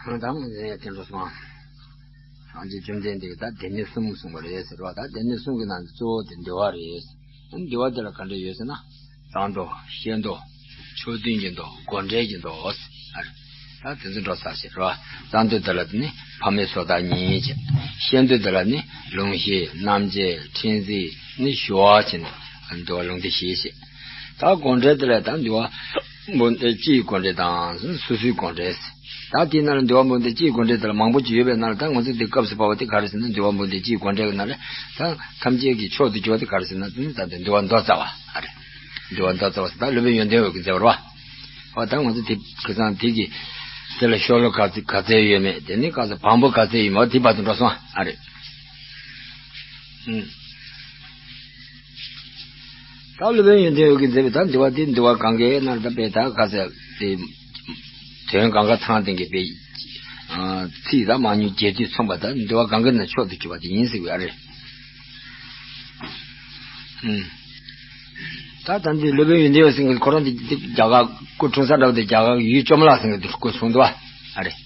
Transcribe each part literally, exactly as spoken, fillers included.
ད་མི་ཟེར་ཡ་དེ་འགྲོ་སོང་། སངས་རྒྱས་བཅོམ་ལྡན་འདས་ཀྱིས་ད་སྡེ་སྣོད་གསུམ་གསུངས་པ་རེད་ཟེར་བ། ད་སྡེ་སྣོད་གསུམ་གྱི་ནང་ནས་གཙོ་བོ་དེ་འདུལ་བ་རེད། འདུལ་བ་དེ་ལ་ག་འདྲ་ཡོད་ཟེར་ན། གཙང་མདོ། ཤེས་མདོ། ཕྱོགས་མཐུན་གྱི་མདོ། དགོངས་འགྲེལ་གྱི་མདོ། ཨ་རེ། ད་དེ་ཚོ་འགྲོ་ཚར་ཟེར་བ། གཙང་མདོ་དེ་ལ་དེ་ནི་ཕ་མེས་སོ་ཐར་གཉིས་བྱས། ཤེས་མདོ་དེ་ལ་ནི་ལུང་གཞི་རྣམ་འབྱེད་ཕྲན་ཚེགས་ནི་ཞུ་བ་བྱས་ནས་འདུལ་བ་ལུང་སྡེ་བཞི་བྱས། ད་དགོངས་འགྲེལ་དེ་ལ་ད་འདུལ་བ་འབུམ་སྡེ་སྤྱིའི་དགོངས་འགྲེལ་དང་སོ་སོའི་དགོངས་འགྲེལ། ད་དེའི་ནང་ལ་འདུལ་བ་འབུམ་སྡེ་སྤྱིའི་དགོངས་འགྲེལ་དེ་ལ་མང་པོ་ཅིག་ཡོད་པའི་ནང་ལ། ད་ང་ཚོ་འདི་སྐབས་སུ་བབས་པ་དེ་ག་རེ་ཟེར་ན། འདུལ་བ་འབུམ་སྡེ་སྤྱིའི་དགོངས་འགྲེལ་གྱི་ནང་ལ་ད་ཐམས་ཅད་ཀྱི་མཆོག་ཏུ་གྱུར་པ་དེ་ག་རེ་ཟེར་ན། དེ་ནི་ད་ལྟ་འདུལ་བ་མདོ་རྩ་བ་ཨ་རེད། འདུལ་བ་མདོ་རྩ་བ་ཟེར། ད་སློབ་དཔོན་ཡོན་ཏན་འོད་ཀྱིས་མཛད་པ་རེད་བ། འོ་ད་ང་ཚོ་དེ་ཁ་སང་དེ་གི་དེ་ལ་ཤོ་ལོ་ཀ་ག་ཚད་ཡོད་མེད། དེ་ནི་ག་ཚོད་བམ་པོ་ག་ཚད་ཡོད་མེད། འོ་དེ་བར་དུ་འགྲོ་སོང་ཨ་རེད། ཨུམ། ད་སློབ་དཔོན་ཡོན་ཏན་འོད་ཀྱིས་མཛད་པའི་ད་འདུལ་བ་དེ་འདུལ་བ་གངྒཱའི་ནང་ད་དཔེ་ད་ག་ཚད་དེ། དོན་གང་ག་ཚང་སྟེང་གི་དཔེ། ཨ། ཚིག་ད་མང་ཉུང་རྒྱས་བསྡུས་མཚུངས་པ་ད་འདུལ་བ་གངྒཱའི་ནང་མཆོག་ཏུ་གྱུར་པ་དེ་ཡིན་ཟེར་བའི་ཨ་རེད། ཨུམ། ད་ད་འདི་སློབ་དཔོན་ཡོན་ཏན་འོད་ཟེར་མཁན་ཁོ་རང་དེ་རྒྱ་གར་སྐུ་འཁྲུངས་ས་འདྲ་བ་དེ་རྒྱ་གར་གྱི་ཡུལ་ཅོ་མ་ལ་ཟེར་མཁན་དེ་སྐུ་འཁྲུངས་འདུག་བ། ཨ་རེད།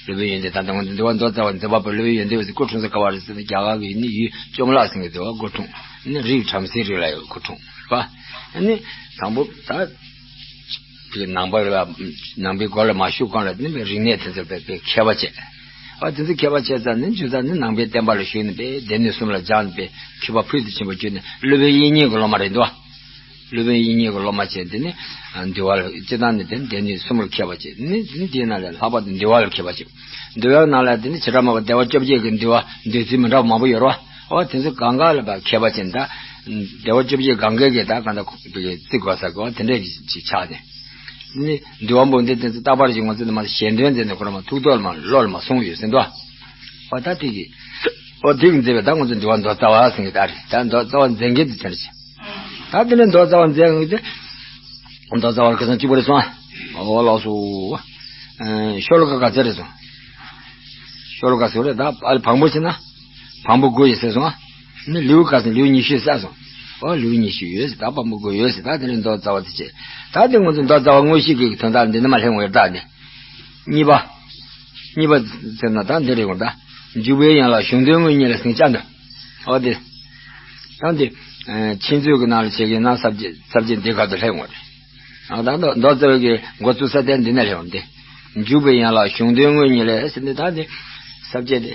སློབ་དཔོན་ཡོན་ཏན་ད་ལྟ་ང་ཚོ་འདུལ་བ་མདོ་རྩ་བ་མཛད་པ་པོ་སློབ་དཔོན་ཡོན་ཏན་འོད་ཟེར་སྐུ་འཁྲུངས་ས་ག་བ་རེད་ཟེར་ན། རྒྱ་གར་གྱི་ནི་ཡུལ་ཅོ་མ་ལ་ཟེར་མཁན་དེ་བ་སྐུ་འཁྲུངས། ནི་རིགས་བྲམ་ཟེའི་རིགས་ལ་ཡང་སྐུ་འཁྲུངས་རེད་པ། ནི་དང་པོ་ད་དེ་ནང་པ་ལ་ནང་པའི་སྒོ་ལ་མ་ཞུགས་གོང་ལ་ནི་རིག་གནས་དེ་ཚོ་དཔེ་དཔེ་མཁས་པ་བྱས། ཨ། དེ་ཚོ་མཁས་པ་བྱས་ཙང་ནི་མཇུག་མཐར་ནི་ནང་པའི་བསྟན་པ་ལ་ཞུགས་ནས་དཔེ་སྡེ་སྣོད་གསུམ་ལ་སྦྱངས་ནས་དཔེ་མཁས་པ་ཕུལ་དུ་ཕྱིན་པ་གྱུར་ནས་སློབ་དཔོན་དབྱིག་གཉེན་གྱི་སློབ་མ་རེད་འདུག་བ། སློབ་དཔོན་དབྱིག་གཉེན་གྱི་སློབ་མ་བྱས། དེ་ནི་འདུལ་བ་ལ་སྤྱིར་བཏང་ནི་དེ་ནི་སྡེ་སྣོད་གསུམ་ལ་མཁས་པ་བྱས། ནི་ནི་དེའི་ནང་ལས་ལྷག་པར་དུ་འདུལ་བ་ལ་མཁས་པ་བྱས། འདུལ་བའི་ནང་ལ་དེ་ནི་བྱེ་བྲག་སྨྲ་བ་བདེ་བ་བཅོ་བརྒྱད་ཀྱི་འདུལ་བ་འདོད་ཚུལ་མི་འདྲ་བ་མང་པོ་ཡོད་རེད་བ། འོ་དེ་ཚོ་གང་ག་ལ་ཕར་མཁས་པ་བྱས་ནས་ད་བདེ་བ་བཅོ་བརྒྱད་གང་གའི་གི་ད་གང་ལྟར་ཁོ་བརྩི་དགོས་ས་གི་འོ་དེ་འདྲས་ཀྱི་ཅིག་ཆགས་ནས། ནི་འདུལ་བ་འབུམ་སྡེ་དེ་ཚོ་རྟག་པར་ཞིག་ང་ཚོ་འདི་མ་ཞལ་འདོན་མཛད་ནས་ཁོ་རང་མ་ཐུགས་ཐོག་ལ་མ་བློ་ལ་མ་སོང་ཡོད་ཟེར་འདུག་བ། འོ་ད་དེ་གི་འོ་དེ་གི་མཛད་པའི་ད་ང་ཚོ་འདུལ་བ་མདོ་རྩ་བ་ཟེར་མཁན་ད་རེད། ད་མདོ་རྩ་བ་མཛད་མཁན་དེ་དེ་འདྲ་ཞིག་ད་དེ་ནས་མདོ་རྩ་བ་མཛད་མཁན་དེ། མདོ་རྩ་བ་ཁ་སང་གཅིག་པ་རེད་སོང་། འོ་ལགས་སོ། ཨ། ཤོ་ལོ་ཀ་ག་ཚད་རེད་སོང་། ཤོ་ལོ་ཀ་ཟེར་བ་རེད། ད་ཨ་ལ་བམ་པོ་བྱས་ན། བམ་པོ་དགུ་ཡོད་ཟེར་སོང་། ནི་ལེའུ་ག་ཟེར་ན་ལེའུ་ཉི་ཤུ་ཟེར་སོང་། ཨོ་ལེའུ་ཉི་ཤུ་ཡོད་ཟེར། ད་བམ་པོ་དགུ་ཡོད་ཟེར། ད་དེ་ནས་མདོ་རྩ་བ་དེ་བྱས། ད་དེ་ང་ཚོ་མདོ་རྩ་བ་དངོས་གཞི་གི་དོན་དག་འདི་ནི་མ་ལྷན་ངོ་ཡོད་ད་ནི། གཉིས་པ། གཉིས་པ་ཟེར་ན་ད་འདི་རེད་འོང་ད། འཇུག་པའི་ཡན་ལག་གཞུང་དོན་དངོས་གཉིས་ལས་ཟིན་བྱ་འདི། ཨོ་དེ། ད་འདི། ཨ། མཁྱེན་མཛོད་ཀྱི་ནང་ལ་བྱེད་ཀྱི་ན་ས་བཅད་ས་བཅད་འདི་ཁ་ཐུག་ལྷན་ངོ་རེད། ཨ། ད་མདོ་མདོ་རྩ་བའི་གི་འགོ་བཙུགས་ས་དེ་འདི་ནས་སླེབས་འོང་སྟེ། འཇུག་པའི་ཡན་ལག་གཞུང་དོན་དངོས་གཉིས་ལས་ཟེར་ནས་ད་འདི། ས་བཅད་འདི།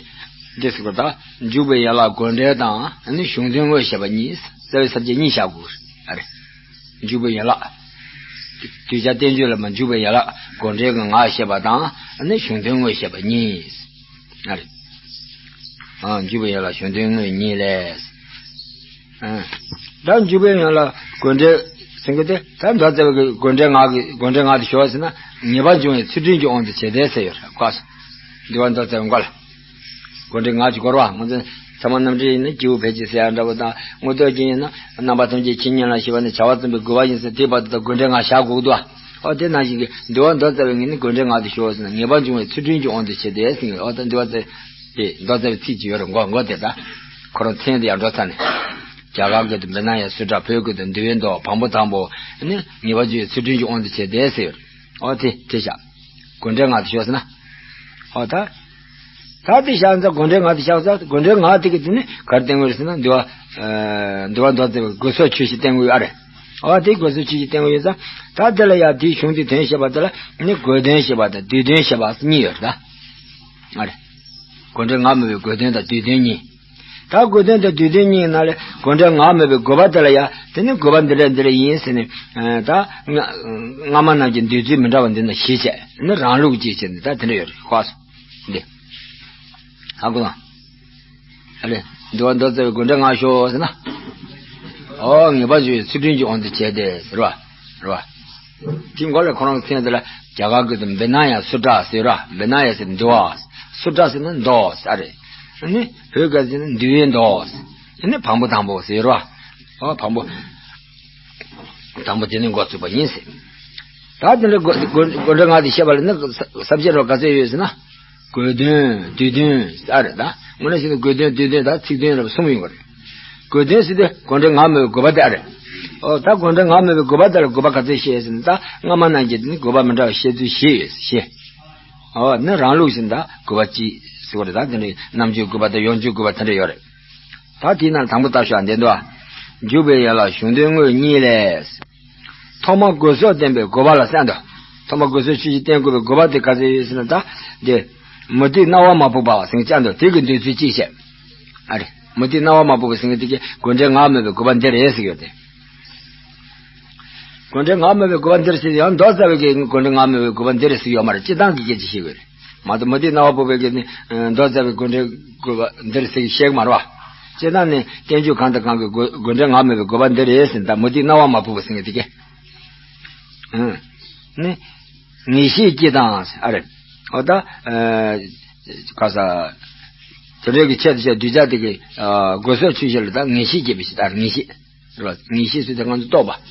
འདི་ཟེར་བ་ད། འཇུག་པའི་ཡན་ལག་དགོས་འབྲེལ་དང་ནི་གཞུང་དོན་དངོས་བཤད་པ་གཉིས། རྩ་བའི་ས་བཅད་གཉིས་བཞག་དགོས་རེད། ཨ་རེ། འཇུག་པའི་ཡན་ལག་གདུལ་བྱ་བསྟན་བཅོས་ལ་མ་འཇུག་པའི་ཡན་ལག་དགོས་འབྲེལ་གྱི་ངག་བཤད་པ་དང་ནི་གཞུང་དོན་དངོས་བཤད་པ་གཉིས། ཨ་རེ། ཨ། འཇུག་པའི་ཡན་ལག་གཞུང་དོན་དངོས་གཉིས་ལས། ཨ། ད་འཇུག་པའི་ཡན་ལག་དགོས་འབྲེལ་ཟེར་མཁན་དེ་ད་མདོ་རྩ་བའི་གི་དགོས་འབྲེལ་ངག་གི་དགོས་འབྲེལ་ངག་དེ་ཞོག་ཟེར་ན། ངེས་པར་འབྱུང་བའི་ཚུལ་ཁྲིམས་ཀྱི་དབང་དུ་བྱས་ཏེ་ཟེར་ཡོད་རེད། ཁོ་འདུལ་བ་མདོ་རྩ་བའི་མགོ་ལ། དགོས་འབྲེལ་ངག་ཅིག་གོ་ར་བ། ང་ཚོ་ཚད་མ་རྣམ་འགྲེལ་ཡིན་ན་སྐྱེས་བུ་ཕལ་ཆེར་ཟེར་ཡ་འདྲ་བོ་དང་། མངོན་རྟོགས་རྒྱན་ཡིན་ན་རྣམ་པ་ཐམས་ཅད་ཆོས་ཉིད་ལ་ཞེན་པ་ནི་བྱ་བ་རྩོམ་པའི་དགོས་པ་ཡིན་ཟེར། དེའི་བར་དུ་ད་དགོས་འབྲེལ་ངག་བཞག་དགོས་འདུག་ཨོ་དེ་ནང་བཞིན་གྱི་འདུལ་བ་མདོ་རྩ་བའི་ངོས་ནས་དགོས་འབྲེལ་ངག་དེ་ཞོག་ཟེར་ན། ངེས་པར་འབྱུང་བའི་ཚུལ་ཁྲིམས་ཀྱི་དབང་དུ་བྱས་ཏེ་ཟེར་གྱི། ཨོ་ད་འདུལ་བ་རྩ་དེ་མདོ་རྩ་བའི་ཚིག་ཅིག་ཡོད་རེད། མགོ་མགོ་དེ་ད་ཁོ་རང་མཚན་དེ་ཡང་འགྲོ་ཚར་ནས། རྒྱ་གར་སྐད་དུ་བི་ན་ཡ་སུ་ཏྲ། བོད་སྐད་དུ་འདུལ་བའི་མདོ། བམ་པོ་དང་པོ། ནི་ངེས་པར་འབྱུང་བའི་ཚུལ་ཁྲིམས་ཀྱི་དབང་དུ་བྱས་ཏེ་ཟེར་ཡོད་རེད། ཨོ་དེ་དེ་བཞག་དགོས་འབྲེལ་ངག་དེ་ཞོག་ཟེར་ན། ཨོ་ད། ད་དེ་བཞག་ཙང་དགོས་འབྲེལ་ངག་དེ་བཞག་ཙང་དགོས་འབྲེལ་ངག་དེ་གི་དེ་ནི་ག་རེ་བསྟན་དགོས་རེད་ཟེར་ན། འདུལ་བ། ཨ། འདུལ་བ་མདོ་རྩ་བའི་དགོས་ཟོག་ཆོས་བཞི་བསྟན་དགོས་ཡོད་རེད། ཨོ་དེ་དགོས་ཟོག་ཆོས་བཞི་བསྟན་དགོས་ཡོད་ཙང་། ད་དེ་ལ་ཡང་དེའི་གཞུང་དེའི་དོན་བཤད་པ་དེ་ལ་ནི་དགོས་དོན་བཤད་པ་དང་སྡུད་དོན་བཤད་པ་གཉིས་ཡོད་རེད་ད། ཨ་རེ། དགོས་འབྲེལ་ངག་སྨོས་པའི་དགོས་དོན་དང་སྡུད་དོན་གཉིས། ད་དགོས་དོན་དང་སྡུད་དོན་གཉིས་ནང་ལས་དགོས་འབྲེལ་ངག་སྨོས་པའི་དགོས་པ་དེ་ལ་ཡང་དེ་ནི་དགོས་པ་འདི་འདྲ་འདི་འདྲ་ཡིན་ཟེར་ནས། ཨ། ད་སྔ་སྔ་མ་རྣམས་ཀྱི་འདོད་ཚུལ་མི་འདྲ་བ་འདི་ན་གཞི་བྱས་ནི་རང་ལུགས་ཀྱིས་བྱས་ནས་ད་དེ་འདྲ་ཡོད་རེད། ཧོ་སོ། འདི། ཧ་གོ་ལ། ཨ་རེ། འདུལ་བ་མདོ་རྩ་བའི་དགོས་འབྲེལ་ངག་ཞོག་ཟེར་ན། ཨོ་ངེས་པར་འབྱུང་བའི་ཚུལ་ཁྲིམས་ཀྱི་དབང་དུ་བྱས་ཏེ་ཟེར་བ། རེད་བ། དེ་མགོ་ལ་ཁོ་རང་མཚན་དེ་ལ་རྒྱ་གར་སྐད་དུ་བི་ན་ཡ་སུ་ཏྲ་ཟེར་བ། བི་ན་ཡ་ཟེར་འདུལ་བ། སུ་ཏྲ་ཟེར་ན་མདོ་ཨ་རེ། ཨ་ནི་བོད་སྐད་ཟེར་ན་འདུལ་བའི་མདོ། ཨ་ནི་བམ་པོ་དང་པོ་ཟེར་བ། ཨོ་བམ་པོ་དང་པོ་དེ་ནས་འགོ་བཙུགས་པ་ཡིན་ཟེར། ད་དེ་འདྲ་དགོས་དགོས་དགོས་འབྲེལ་ངག་དེ་བཤད་པ་ལ་ནི་ས་བཅད་རོ་ག་ཚད་ཡོད་ཟེར་ན། དགོས་དོན་སྡུད་དོན་ཨ་རེ། ད་དངོས་གནས་བྱས་ན་དགོས་དོན་སྡུད་དོན་ད་ཚིག་དོན་རབ་གསུམ་ཡོང་གི་རེད། དགོས་དོན་ཟེར་དུས་དགོས་འབྲེལ་ངག་སྨོས་པའི་དགོས་པ་དེ་ཨ་རེད། ཨོ་ད་དགོས་འབྲེལ་ངག་སྨོས་པའི་དགོས་པ་དེ་ལ་དགོས་པ་ག་ཚད་བཤད་ཟེར་ན། ད་སྔ་མ་རྣམས་ཀྱི་དེ་ནི་དགོས་པ་མི་འདྲ་བ་བཤད་ཚུལ་བཞི་ཡོད་བཞི། ཨོ་ནི་རང་ལུགས་བཞིན་ད་དགོས་པ་གཅིག་ཟེར་བ་རེད། ད་དེ་འདྲའི་རྣམ་འགྱུར་དགོས་པ་དང་ཡོངས་འགྱུར་དགོས་པ་དེ་འདྲ་ཡོད་རེད། ད་དེའི་ནང་དང་པོ་ལྟ་ཞོག་འདི་འདུག་འཇུག་པའི་ཡན་ལག་གཞུང་དོན་དངོས་གཉིས་ལས། ཐོག་མར་དགོས་སོགས་བསྟན་པའི་དགོས་པ་ལ་གསལ་འདུག་ཐོག་མར་དགོས་སོགས་ཆོས་ཅན་བསྟན་དགོས་པའི་དགོས་པ་དེ་ག་ཚོད་ཡོད་ཟེར་ན། ད་འདི་མུ་སྟེགས་རྣ་བ་མ་ཕོག་པ་ཟེར་གྱི་འདུག་དེ་གི་འདོད་ཚུལ་གཅིག་བཤད། ཨ་རེ། མུ་སྟེགས་རྣ་བ་མ་ཕོག་པ་ཟེར་གྱི་དེ་གི་དགོས་འབྲེལ་ངག་སྨྲས་པའི་དགོས་པ་འདི་རེད་ཟེར་གྱི་ཡོད་དེ། དགོས་འབྲེལ་ངག་སྨྲས་པའི་དགོས་པ་འདིར་ཟེར་ཡང་མདོ་རྩ་བའི་གི་དགོས་འབྲེལ་ངག་སྨྲས་པའི་དགོས་པ་འདིར་ཟེར་ཡོད་མ་རེད། སྤྱིར་བཏང་གི་སྐད་ཆ་བཤད་དགོས་རེད། མ་གཏོགས་མུ་སྟེགས་རྣ་བ་ཕོག་པའི་གི་ནི་མདོ་རྩ་བའི་དགོས་འབྲེལ་དགོས་པ་འདིར་ཟེར་བཤད་གི་མ་རེད་བ། སྤྱིར་བཏང་ནི་བསྟན་བཅོས་གང་དང་གང་གི་དགོས་དགོས་འབྲེལ་ངག་སྨྲས་པའི་དགོས་པ་འདི་རེད་ཟེར། ད་མུ་སྟེགས་རྣ་བ་མ་ཕོག་པ་ཟེར་གི་དེ་གི་ཨང་། ནི་ངེས་ཤེས་སྐྱེ་དང་ཨ་རེ། འོ་ད་ཨ་ག་ས་དེ་འདྲའི་གི་ཆེད་དུ་བཤད་གདུལ་བྱ་དེ་གི་ཨ་དགོས་སོགས་ཆོས་ཅན་ལ་ད་ངེས་ཤེས་སྐྱེ་བའི་ཕྱིར། ད་ངེས་ཤེས་རེད་བ། ངེས་ཤེས་ཟེར་དེ་ང་ཚོ་རྟོགས་པ།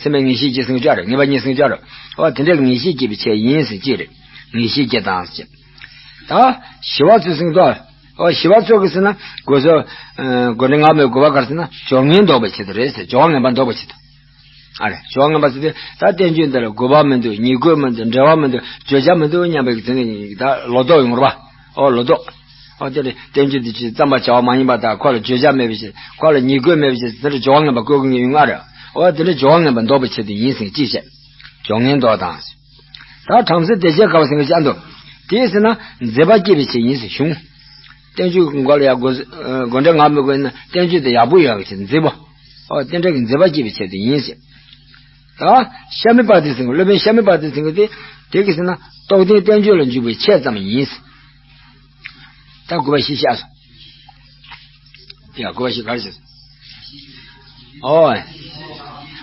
སེམས་པའི་ངེས་ཤེས་ཀྱི་སེམས་བྱ་རེད། ངེས་པ་ཉིད་སེམས་བྱ་རེད། འོ་དེ་འདྲའི་ངེས་ཤེས་སྐྱེ་བའི་ཆེད་ཡིན་ཟེར་གྱི་རེད། ངེས་ཤེས་སྐྱེ་དང་ཟེར། ད་ཞི་བ་འཚོའི་སེམས་ཏོ། འོ་ཞི་བ་འཚོ་གི་ཟེར་ན་དགོས་སོགས་ཨ་དགོས་འབྲེལ་ངག་སྨྲས་དགོས་པ་ག་རེ་ཟེར་ན་སྦྱོར་ངན་ཟློག་པའི་ཆེད་དུ་རེད་ཟེར། སྦྱོར་བ་ངན་པ་ཟློག་པའི་ཆེད་དུ། ཨ་རེ། སྦྱོར་བ་ངན་པ་ཟེར་དུས་ད་བསྟན་བཅོས་འདི་ལ་དགོས་པ་མི་འདུག་ཉེས་དགོས་མི་འདུག་འབྲེལ་བ་མི་འདུག་བརྗོད་བྱ་མི་འདུག་སྙམ་པའི་དེ་ནི་ད་ལོག་རྟོག་ཡོང་རེད་བ། ཨོ་ལོག་རྟོག་ཨོ་དེ་ནི་བསྟན་བཅོས་འདི་ཅིག་བརྩམ་པར་བྱ་བ་མ་ཡིན་པ་དང་། ཁོ་ལ་བརྗོད་བྱ་མེད་པའི་ཕྱིར། ཁོ་ལ་ཉེས་དགོས་མེད་པའི་ཕྱིར། དེ་འདྲ་སྦྱོར་བ་ངན་པ་བཀོད་ཀྱི་ཡོད་ང་རེད། ཨོ་དེ་འདྲ་སྦྱོར་བ་ངན་པ་ཟློག་པའི་ཆེད་དུ་ཡིན་ཟེར་གཅིག་བཤད། སྦྱོར་ངན་ཟློག་དང་། ད་བྲམ་ཟེ་བདེ་བྱེད་དགའ་བ་ཟེར་མཁན་ཅིག་འདུག་དེས་ཟེར་ན་མཛེས་པ་སྐྱེད་པའི་ཆེད་ཡིན་ཟེར་བྱུང་། བསྟན་བཅོས་ཀྱི་མགོ་ལ་ཡང་དགོས་དགོས་འབྲེལ་ངག་སྨྲས་དགོས་ན་བསྟན་བཅོས་དེ་ཡག་པོ་ཡོང་བའི་ཆེད་མཛེས་པོ། ཨོ་དེ་འདྲ་གི་མཛེས་པ་སྐྱེད་པའི་ཆེད་དུ་ཡིན་ཟེར། ད་གཤམ་མེ་པ་ཏི་ཟེར་མཁན། སློབ་དཔོན་གཤམ་མེ་པ་ཏི་ཟེར་མཁན་དེ་དེ་གི་ཟེར་ན་རྟོགས་ལྡན་བསྟན་བཅོས་ལ་འཇུག་པའི་ཆེད་ཙམ་ཡིན་ཟེར། ད་དགོས་པ་བཞི་བཤད་སོང་། ཡ་དགོས་པ་བཞི་ག་རེ་བཤད་སོང་། ཨོ།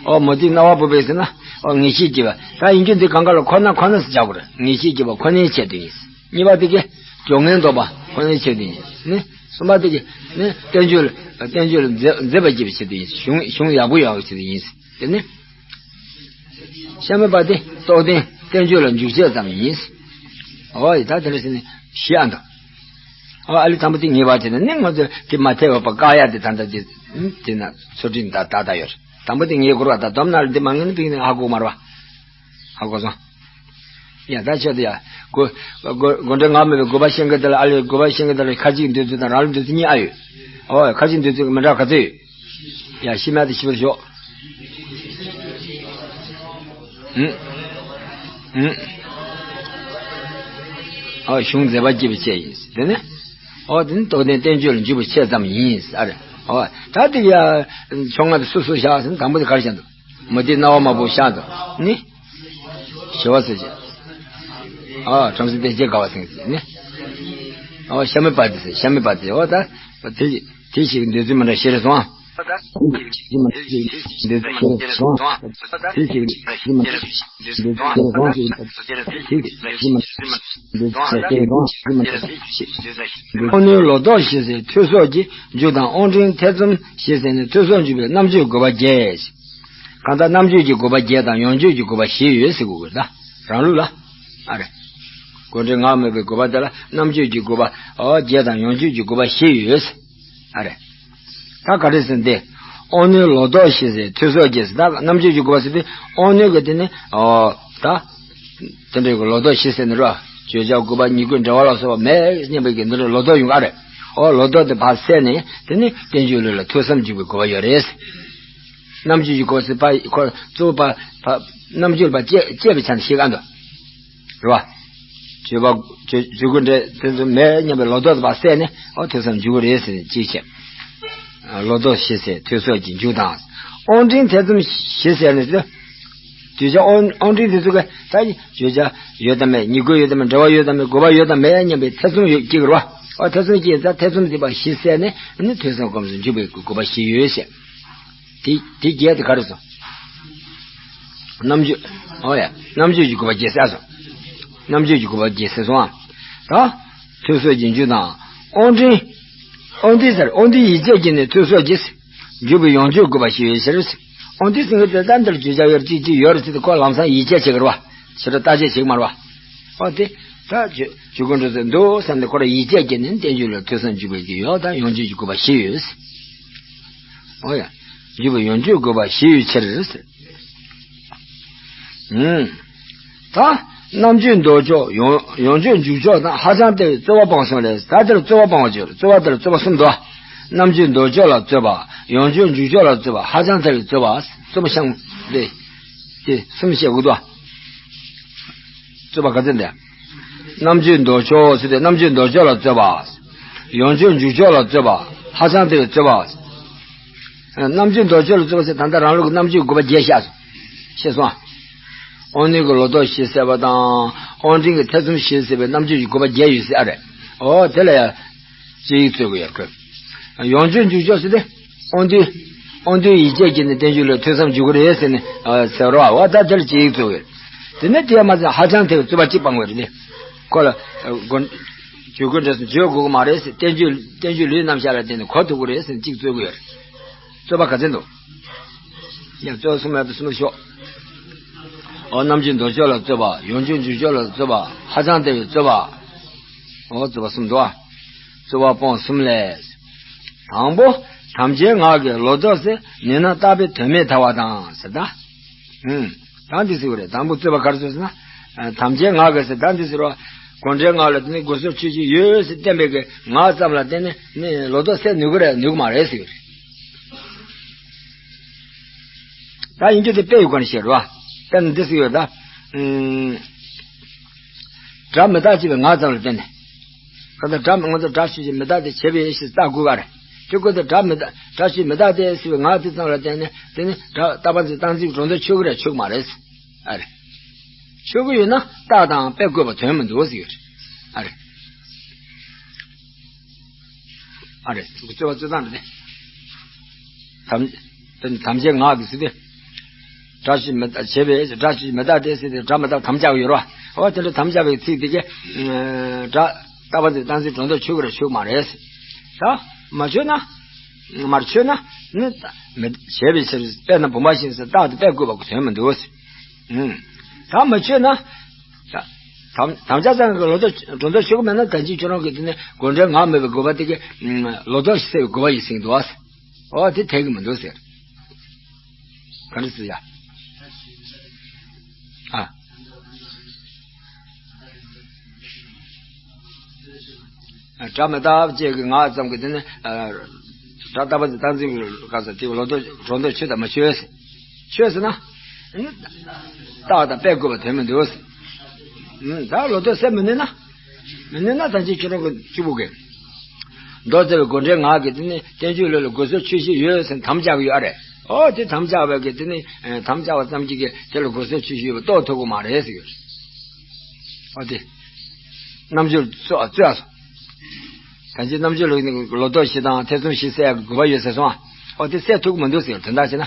ཨོ་མུ་སྟེགས་རྣ་བ་ཕོག་པས་ཟེར་ན། ཨོ་ངེས་ཤེས་སྐྱེ་བ། ད་ཡིན་རྒྱུ་འདི་གང་ག་ལ་ཁོ་ན་ཁོ་ན་ཟེར་བྱ་དགོས་རེད། ངེས་ཤེས་སྐྱེ་བ་ཁོ་ནའི་ཆེད་དུ་ཡིན། གཉིས་པ་དེ་གི་སྦྱོར་ངན་ཟློག་པ་ཁོ་ནའི་ཆེད་དུ་ཡིན་ནི། གསུམ་པ་དེ་གི་ནི་བསྟན་བཅོས་ལ་བསྟན་བཅོས་ལ་མཛེས་མཛེས་པ་སྐྱེ་བའི་ཆེད་དུ་ཡིན། གཞུང་གཞུང་ཡག་པོ་ཡོང་བའི་ཆེད་དུ་ཡིན། དེ་ནི་གཤམ་མེ་པ་ཏི་རྟོགས་ལྡན་བསྟན་བཅོས་ལ་འཇུག་ཆེད་ཙམ་ཡིན། ཨོ་ཡི་ད་དེ་འདྲ་ཟེར་ནས་བཤད་ཨ་འདུག་ཨོ་ཨ་ལི་དང་པོ་དེ་ངེས་པ་བྱས་ནས་ནི་ང་ཚོ་དེ་མ་ཐེ་བ་པ་བཀག་ཡ་དེ་ད་ལྟ་དེ་དེ་ན་ཚུལ་ཁྲིམས་ད་ད་ད་ཡོད་རེད། དང་པོ་དེ་ངེས་དགོས་ར། ད་སྡོམ་ན་རེ་འདི་མ་ངེས་ན་ཕིག་ནི་ཧ་གོ་མ་རེད་བ། ཧ་གོ་སོང་། ཡ་ད་ཆོག་ཏུ་ཡ། དགོས་དགོས་དགོས་འབྲེལ་ངག་སྨྲས་པའི་དགོས་པ་ཤེས་མཁན་དེ་ལ་ཨ་ལས་དགོས་པ་ཤེས་མཁན་དེ་ལ་ཁ་ཅིག་འདོད་ཚུལ་དང་རང་ལུགས་འདོད་ཚུལ་གཉིས་ཨ་ཡོད། ཨོ་ཁ་ཅིག་འདོད་ཚུལ་མི་འདྲ་ག་ཚོད་ཡོད། ཡ་ཤི་མ་དེ་ཤི་བར་ཞོག་ཨུ་ཨུ། ཨོ་གཞུང་མཛེས་པ་སྐྱེད་པའི་ཆེད་ཡིན། དེ་ནི་ཨོ་དེ་ནི་རྟོགས་ལྡན་བསྟན་བཅོས་ལ་འཇུག་པའི་ཆེད་ཙམ་ཡིན། ཨ་རེ། ཨོ་ད་དེ་ཡ་ཕྱོགས་སྔ་དེ་སུ་སུ་བཞག་ཟེར་ན་དང་པོ་དེ་ག་རེ་བཞག་འདུག་མུ་སྟེགས་རྣ་བ་མ་ཕོག་བཞག་འདུག་ནི། ཞི་བ་འཚོའི་ཆེད། ཨ་བྲམ་ཟེ་བདེ་བྱེད་དགའ་བ་ཟེར་ནི། ཨ་གཤམ་མེ་པ་ཏི་ཟེར། གཤམ་མེ་པ་ཏི་ཟེར། འོ་ད་དེ་དེ་ཞིག་འདོད་ཚུལ་མི་འདྲ་ཞིག་རེད་སོང་ཨ། འདོད་ཚུལ་མི་འདྲ་ཞིག་འདོད་ཚུལ་ཞིག་རེད་སོང་ཨ། དེ་ཞིག་འདོད་ཚུལ་མི་འདྲ་ཞིག་འདོད་ཚུལ་ཞིག་རེད་སོང་ཨ། དེ་ཞིག་འདོད་ཚུལ་མི་འདྲ་ཞིག་འདོད་ཚུལ་ཞིག་རེད་སོང་ཨ། འདོད་ཚུལ་ཞིག་འདོད་ཚུལ་མི་འདྲ་ཞིག་འདོད་ཚུལ་ཞིག་རེད་སོང་ཨ། འོ་ནི་ལོ་ཏོག་ཞེས་ཟེར་ཐོས་སོགས་ཀྱི་འཇུག་དང་། དབང་འབྲིང་ཐེ་ཚོམ་ཞེས་ཟེར་ནས་ཐོས་བསམ་འཇུག་པའི་རྣམ་དཔྱོད་དགོས་པ་བརྒྱད། གང་ལྟར་རྣམ་དཔྱོད་ཀྱི་དགོས་པ་བརྒྱད་དང་ཡོངས་དཔྱོད་ཀྱི་དགོས་པ་བཞི་ཡོད་ཟེར་དགོས་ཀྱི་རེད་ད། རང་ལུགས་ལ། ཨ་རེ། དགོས་འབྲེལ་ངག་སྨྲས་པའི་དགོས་པ་དེ་ལ་རྣམ་དཔྱོད་ཀྱི་དགོས་པ་ཨོ་བརྒྱད་དང་ཡོངས་དཔྱོད་ཀྱི་དགོས་པ་བཞི་ཡོད་ཟེར། ཨ་རེ། ད་ག་རེ་ཟེར་ན་དེ། དབང་རྣོན་ལོ་ཏོག་ཞེས་ཟེར་ཐོས་སོགས་ཀྱིས་ཟེར། ད་རྣམ་དཔྱོད་ཀྱི་དགོས་པ་ཟེར་དུས་དབང་རྣོན་གྱི་དེ་ནི་ཨོ་ད། དེ་འདྲའི་གི་ལོ་ཏོག་བཞི་ཟེར་ནི་རོ། བརྗོད་བྱ་དགོས་པ་ཉེར་དགུ་འབྲེལ་བ་ལ་སོགས་པ་མེད་སྙམ་པའི་གི་འདི་འདྲའི་ལོ་ཏོག་ཡོང་ག་རེད། ཨོ་ལོ་ཏོག་དེ་ཕར་བསལ་ནས་དེ་ནི་བསྟན་བཅོས་ལུགས་ལ་ཐོས་བསམ་འཇུག་པའི་དགོས་པ་ཡོད་རེད། རྣམ་དཔྱོད་ཀྱི་དགོས་ཟེར་ཕ་ཁོ་གཙོ་བོ་ཕ་ཕ་རྣམ་དཔྱོད་པ་བཅས་བཅས་པའི་ཆ་ནས་བཤད་ག་འདུག་རེད་བ། བརྗོད་པ་བརྗོད་བརྗོད་དགོས་འདྲ་དེ་ཚོ་མེད་སྙམ་པའི་ལོ་ཏོག་དེ་ཕར་བསལ་ནས་ཨོ་ཐོས་བསམ་འཇུག་གི་རེད་ཟེར་ནས་ཅིག་བཤད། ལོ་ཏོག་ཞེས་ཟེར་ཐོས་སོགས་ཀྱི་མཇུག་དང་། དབང་འབྲིང་ཐེ་ཚོམ་ཞེས་ཟེར་ནས་ཟེར། གདུལ་བྱ་དབང་དབང་འབྲིང་དེ་ཚོ་ག་ད་བརྗོད་བྱ་ཡོད་དམ་མེད། ཉེར་དགུ་ཡོད་དམ་མེད། འབྲེལ་བ་ཡོད་དམ་མེད། དགོས་པ་ཡོད་དམ་མེད་སྙམ་པའི་ཐེ་ཚོམ་ཡོད་སྐྱེ་གི་རེད་བ། ཨོ་ཐེ་ཚོམ་སྐྱེས་ཙང་ཐེ་ཚོམ་དེ་ཕར་ཞི་བསལ་ནས་ནི་ཐོས་བསམ་སྒོམ་གསུམ་འཇུག་པའི་དགོས་པ་བཞི་ཡོད་ཟེར། དེ་དེ་བརྒྱད་དེ་ག་རེ་སོང་། རྣམ་དཔྱོད། ཨོ་ཡ། རྣམ་དཔྱོད་ཀྱི་དགོས་པ་བརྒྱད་ཟེར་སོང་། རྣམ་དཔྱོད་ཀྱི་དགོས་པ་བརྒྱད་ཟེར་སོང་ཨ། ད། ཐོས་སོགས་ཀྱི་མཇུག་དང་། དབང་འབྲིང་། དབང་འབྲིང་ཟེར་དབང་འབྲིང་ཡིད་བྱེད་ཀྱིས་ནི་ཐོས་སོགས་ཀྱིས། འཇུག་པའི་ཡོངས་དཔྱོད་དགོས་པ་ཞིག་ཡོད་ཕྱིར། དབང་འབྲིང་ཟེར་མཁན་དེ་ད་འདིར་བརྗོད་བྱ་ཡོད་རེད་ཅིག་ཅིག་ཡོད་རེད་ཟེར་ཏེ་ཁོ་ལམ་སང་ཡིད་ཆེས་བྱེད་ཀྱི་རེད་བ། ཕྱི་དྲོ་བརྟག་དཔྱད་བྱེད་ཀྱི་མ་རེད་བ། ཨོ་དེ། ད་ཇོ་ཇོ་ཀུན་འགྲོ་ཚོས་འདུག་བསམ་ནས་ཁོ་རང་ཡིད་ཆེས་ཀྱིས་ནི་བསྟན་བཅོས་ལ་ཐོས་བསམ་འཇུག་པའི་གི་ཡོད་ད་ཡོངས་དཔྱོད་ཀྱི་དགོས་པ་བཞི་ཡོད། ཨོ་ཡ། འཇུག་པའི་ཡོངས་དཔྱོད་དགོས་པ་བཞི་ཡོད་ཕྱིར། ཨུམ། ད། རྣམ་དཔྱོད་འདོགས་ཕྱོགས་ཡོངས་ཡོངས་གཅོད་འཇུག་ཕྱོགས་དང་ཧ་ཅང་ཐལ་བའི་རྩོད་པ་སྤོང་གསུམ་ལས། ད་དེར་རྩོད་པ་སྤོང་བ་བརྗོད། རྩོད་པ་དེར་རྩོད་པ་གསུམ་འདུག་རྣམ་དཔྱོད་འདོགས་ཕྱོགས་ལ་རྩོད་པ། ཡོངས་གཅོད་འཇུག་ཕྱོགས་ལ་རྩོད་པ། ཧ་ཅང་ཐལ་བའི་རྩོད་པ། རྩོད་པ་ཤང་རེད། དེ་གསུམ་བཤད་དགོས་འདུག་རྩོད་པ་ག་ཚོད་འདི། རྣམ་དཔྱོད་འདོགས་ཕྱོགས་ཟེར་ཏེ་རྣམ་དཔྱོད་འདོགས་ཕྱོགས་ལ་རྩོད་པ། ཡོངས་གཅོད་འཇུག་ཕྱོགས་ལ་རྩོད་པ། ཧ་ཅང་ཐལ་བའི་རྩོད་པ། རྣམ་དཔྱོད་འདོགས་ཕྱོགས་ལ་རྩོད་པ་ཟེར། ད་ལྟ་རང་ལུགས་ཀྱི་རྣམ་དཔྱོད་དགོས་པ་བརྒྱད་བཤད་སོང་། ཤེས་སོང་ཨ། དབང་རྣོན་གྱི་ལོག་རྟོག་ཞི་ཟེར་བ་དང་། དབང་དྲན་གྱི་ཐེ་ཚོམ་ཞི་ཟེར་བའི་རྣམ་དཔྱོད་ཀྱི་དགོས་པ་བརྒྱད་ཡོད་ཟེར་ཨ་རེད། ཨོ་དེ་ལ་ཡང་དཔྱད་ཡིག་རྩོད་དགོས་ཡ་ཁོས། ཡོངས་གཅོད་འཇུག་ཕྱོགས་ཟེར་ཏེ། དབང་རྟུལ། དབང་རྟུལ་ཡིད་བྱེད་ཀྱིས་ནི་བསྟན་བཅོས་ལུགས་ཐོས་བསམ་འཇུག་གི་རེད་ཟེར་ནས་ཟེར་རོ། འོ་ད་དེ་ལ་དཔྱད་ཡིག་རྩོད་དགོས། དེ་ནས་དེ་མ་ཟད་ཧ་ཅང་ཐལ་བའི་རྩོད་པ་གཅིག་སྤང་དགོས་རེད་དེ། ཁོ་ལ་དགོས། ཇུས་འགོད་འབྲས་གསུམ་བརྗོད་དགོས་ཀྱི་མ་རེད་ཟེར། བསྟན་བཅོས་བསྟན་བཅོས་ལུགས་རྣམ་གཞག་ལ་བརྟེན་ནས་གོ་ཐུབ་ཀྱི་རེད་ཟེར་ནས་གཅིག་རྩོད་དགོས་ཡོད་རེད། རྩོད་པ་ག་ཚོད་འདུག་ཡང་རྩོད་པ་གསུམ་ཡོད་དུ་གསུམ་ལ་ཤོག་ཨོ་རྣམ་དཔྱོད་འདོགས་ཕྱོགས་ལ་རྩོད་པ། ཡོངས་གཅོད་འཇུག་ཕྱོགས་ལ་རྩོད་པ། ཧ་ཅང་ཐལ་བའི་རྩོད་པ། ཨོ་རྩོད་པ་གསུམ་འདུག་ཨ། རྩོད་པ་སྤོང་གསུམ་ལས། དང་པོ། དམ་བཅའི་ངག་གིས་ལོག་རྟོག་སེལ། ནུས་ན་རྟག་པའི་དོན་མེད་ཐལ་བ་དང་ཟེར་ད། ཨུམ། ད་འདི་ཟེར་བ་རེད། དང་པོ་རྩོད་པ་ག་རེ་རྩོད་ཟེར་ན། ཨ། དམ་བཅའི་ངག་གིས་ཟེར་ད་འདི་ཟེར་བ། དགོངས་འགྲེལ་ངག་ལ་དེ་ནི་དགོས་ཟོན་ཆོས་ཅན་ཡོད་ཟེར་བསྟན་པའི་གི་ངག་ཙམ་ལ་བརྟེན་ནས་ནི་ལོག་རྟོག་སེལ་ནུས་ཀྱི་རེད་ནུས་ཀྱི་མ་རེད་ཟེར་བ་རེད། ད་ཡིན་རྒྱུ་དེ་དཔེ་ཡོད་ག་ནས་བཤད་རོགས། དཔེར་ན་འདི་ཟེར་ཡོད་ད། ཨུམ། སྒྲ་མི་རྟག་ཅེས་པའི་ངག་ཙམ་ལ་བརྟེན་ནས། ཁ་ད་སྒྲ་མི་ང་ཚོ་སྒྲ་ཆོས་ཅན་མི་རྟག་སྟེ་བྱས་པའི་ཞེས་བཏགས་དགོས་པ་རེད། དེ་ཀུན་ཏུ་སྒྲ་མི་རྟག་སྒྲ་ཆོས་མི་རྟག་སྟེ་ཟེར་བའི་ངག་དེ་ཙམ་ལ་བརྟེན་ནས་དེ་ནི་སྒྲ་རྟག་པ་འཛིན་སྟངས་འཛིན་གྲོང་སྡེ་ཆོས་ཀྱི་རེད་ཆོས་ཀྱི་མ་རེད། ཨ་རེད། ཆོས་ཀྱི་ཡོད་ན་རྟགས་དང་དཔེ་བཀོད་པ་དོན་མི་འདུག་ཟེར་ཡོད་རེད། ཨ་རེད། ཨ་རེད། རྩོད་པ་རྩོད་སྟངས་འདི་ནི། དམ། དམ་བཅའི་ངག་གིས་ཟེར་ཏེ། སྒྲ་ཆོས་མི་རྟག་བྱས་པའི་སྒྲ་ཆོས་མི་རྟག་སྟེ་ཟེར་ཏེ་སྒྲ་མི་རྟག་དམ་བཅའ་གི་ཡོད་རེད་བ། འོ་དེ་འདྲ་དམ་བཅའ་བའི་ཚིག་དེ་གས། སྒྲ། རྟག་པ་འཛིན་སྟངས་འཛིན་གྲོང་སྡེ་ཆོས་ཀྱི་རེད་ཆོས་ཀྱི་མ་རེད། ད། མ་ཆོས་ན། མར་ཆོས་ན། ནི། མི། བྱས་པའི་ཕྱིར་དཔེར་ན་བུམ་པ་བཞིན་ཟེར་རྟགས་དེ་དཔེ་བཀོད་པ་དོན་མི་འདུག་ཨུམ། ད་མི་ཆོས་ན། དམ་དམ་བཅའ་ཙམ་གྱི་ལོག་རྟོག་གྲོང་སྡེ་ཆོས་ཀྱི་མེད་ན་ད་ཅི་ཁྱོད་རང་གིས་དེ་ནི་དགོངས་འགྲེལ་ངག་མེད་པའི་དགོས་པ་དེ་གས། ལོག་རྟོག་སེལ་བའི་དགོས་པ་ཡིན་ཟིན་འདུག་ཨོ་དེ་འཐད་ཀྱི་མི་འདུག་ཟེར། ག་འདྲ་ཟེར་ཡ། ཨ། སྒྲ་མི་རྟག་ཅེས་ཀྱི་ངག་ཙམ་གྱིས་དེ་ནི། སྒྲ་རྟག་པ་དེ་རྟག་འཛིན་གྱི་སྐབས་སུ་དེ་ལོག་རྟོག་གྲོང་སྡེ་ཆོས་དང་མི་ཆོས། ཆོས་ཟེར་ན། རྟགས་དང་དཔེ་བཀོད་པ་དོན་མི་འདུག་ད་ལོག་རྟོག་སེལ་མི་ནུས་ན། མི་ནུས་ན་ད་ཅི་ཁྱོད་རང་གི་གཅིག་པུ་གི། མདོ་རྩ་བའི་དགོངས་འགྲེལ་ངག་གིས་དེ་ནི་བསྟན་བཅོས་ལུགས་ལ་དགོས་ཟོན་ཆོས་ཅན་ཡོད་ཟེར་དམ་བཅའ་གི་ཡོད་རེད། ཨོ་དེ་དམ་བཅའ་བའི་གི་དེ་ནི་དམ་བཅའ་བ་ཙམ་གྱིས་གི་དེ་ལ་དགོས་ཟོན་ཆོས་ཅན་ཡོད་པ་རྟོགས་ཐུབ་ཀྱི་མ་རེད་ཟེར་ཡོད་རེད། ཨོ་དེ། རྣམ་དཔྱོད་རྩོད་རྩོད་ཨ་སོང་། ད་ཅི་རྣམ་དཔྱོད་ལུགས་ནི་ལོག་རྟོག་ཞི་དང་ཐེ་ཚོམ་ཞི་སེལ་ཡག་གི་དགོས་པ་ཡོད་ཟེར་སོང་ཨ། ཨོ་དེ་སེལ་ཐུབ་ཀྱི་མི་འདུག་ཟེར་དོན་དག་བྱས་ན།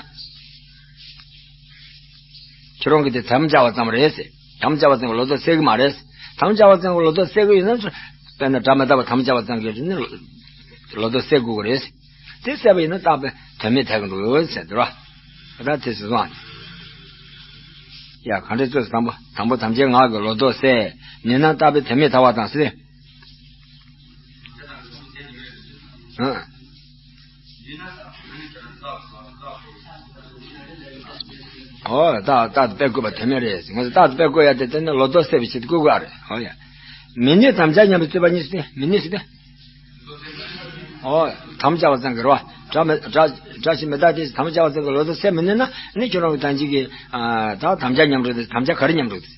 ཁྱེད་རང་གིས་དེ་དམ་བཅའ་བ་ཙམ་རེད་ཟེར། དམ་བཅའ་བ་ཙམ་གྱིས་ལོག་རྟོག་སེལ་གྱི་མ་རེད། དམ་བཅའ་བ་ཙམ་གྱིས་ལོག་རྟོག་སེལ་གྱི་ཡོད་ན། དཔེར་ན་སྒྲ་མི་རྟག་པ་དམ་བཅའ་བ་ཙམ་གྱིས་ནི་ལོག་རྟོག་སེལ་དགོས་ཀྱི་རེད། དེ་སེལ་བ་ཡིན་ན་རྟག་པའི་དོན་མེད་ཐལ་གྱི་འགྲོ་ཟེར་འདུག་ར། ད་དེ་ཟེར་སོང་ཨ། ཡ་ག་འདྲས་རྩོད་དང་པོ་དང་པོ་དམ་བཅའི་ངག་གིས་ལོག་རྟོག་སེལ། ནུས་ན་རྟག་པའི་དོན་མེད་ཐལ་བ་དང་ཟེར། ཨ། ཨོ། རྟགས་རྟགས་དེ་དཔེ་བཀོད་པ་དོན་མེད་རེད། ང་ཚོ་རྟགས་དེ་དཔེ་བཀོད་ཡ་དེ་དེ་ནི་ལོག་རྟོག་སེལ་བའི་ཆེད་དུ་བཀོད་དགོས་རེད། ཨོ་ཡ། མི་ནུས་དམ་བཅའ་ཉམས་པའི་རྩོད་པ་གཉིས་སུ་སྟེ། མི་ནུས་སུ་སྟེ། ཨོ། དམ་བཅའ་བ་ཙམ་གྱིས་རོ། སྒྲ་མི་སྒྲ་སྒྲ་ཞིག་མི་རྟག་སྟེ་དམ་བཅའ་བ་ཙམ་གྱིས་ལོག་རྟོག་སེལ་མི་ནུས་ན་ནི་ཁྱོད་རང་གི་དམ་བཅའ་གི། ཨ། ད་དམ་བཅའ་ཉམས་འགྲོ་དེ་དམ་བཅའ་ག་རེ་ཉམས་འགྲོ་དེ།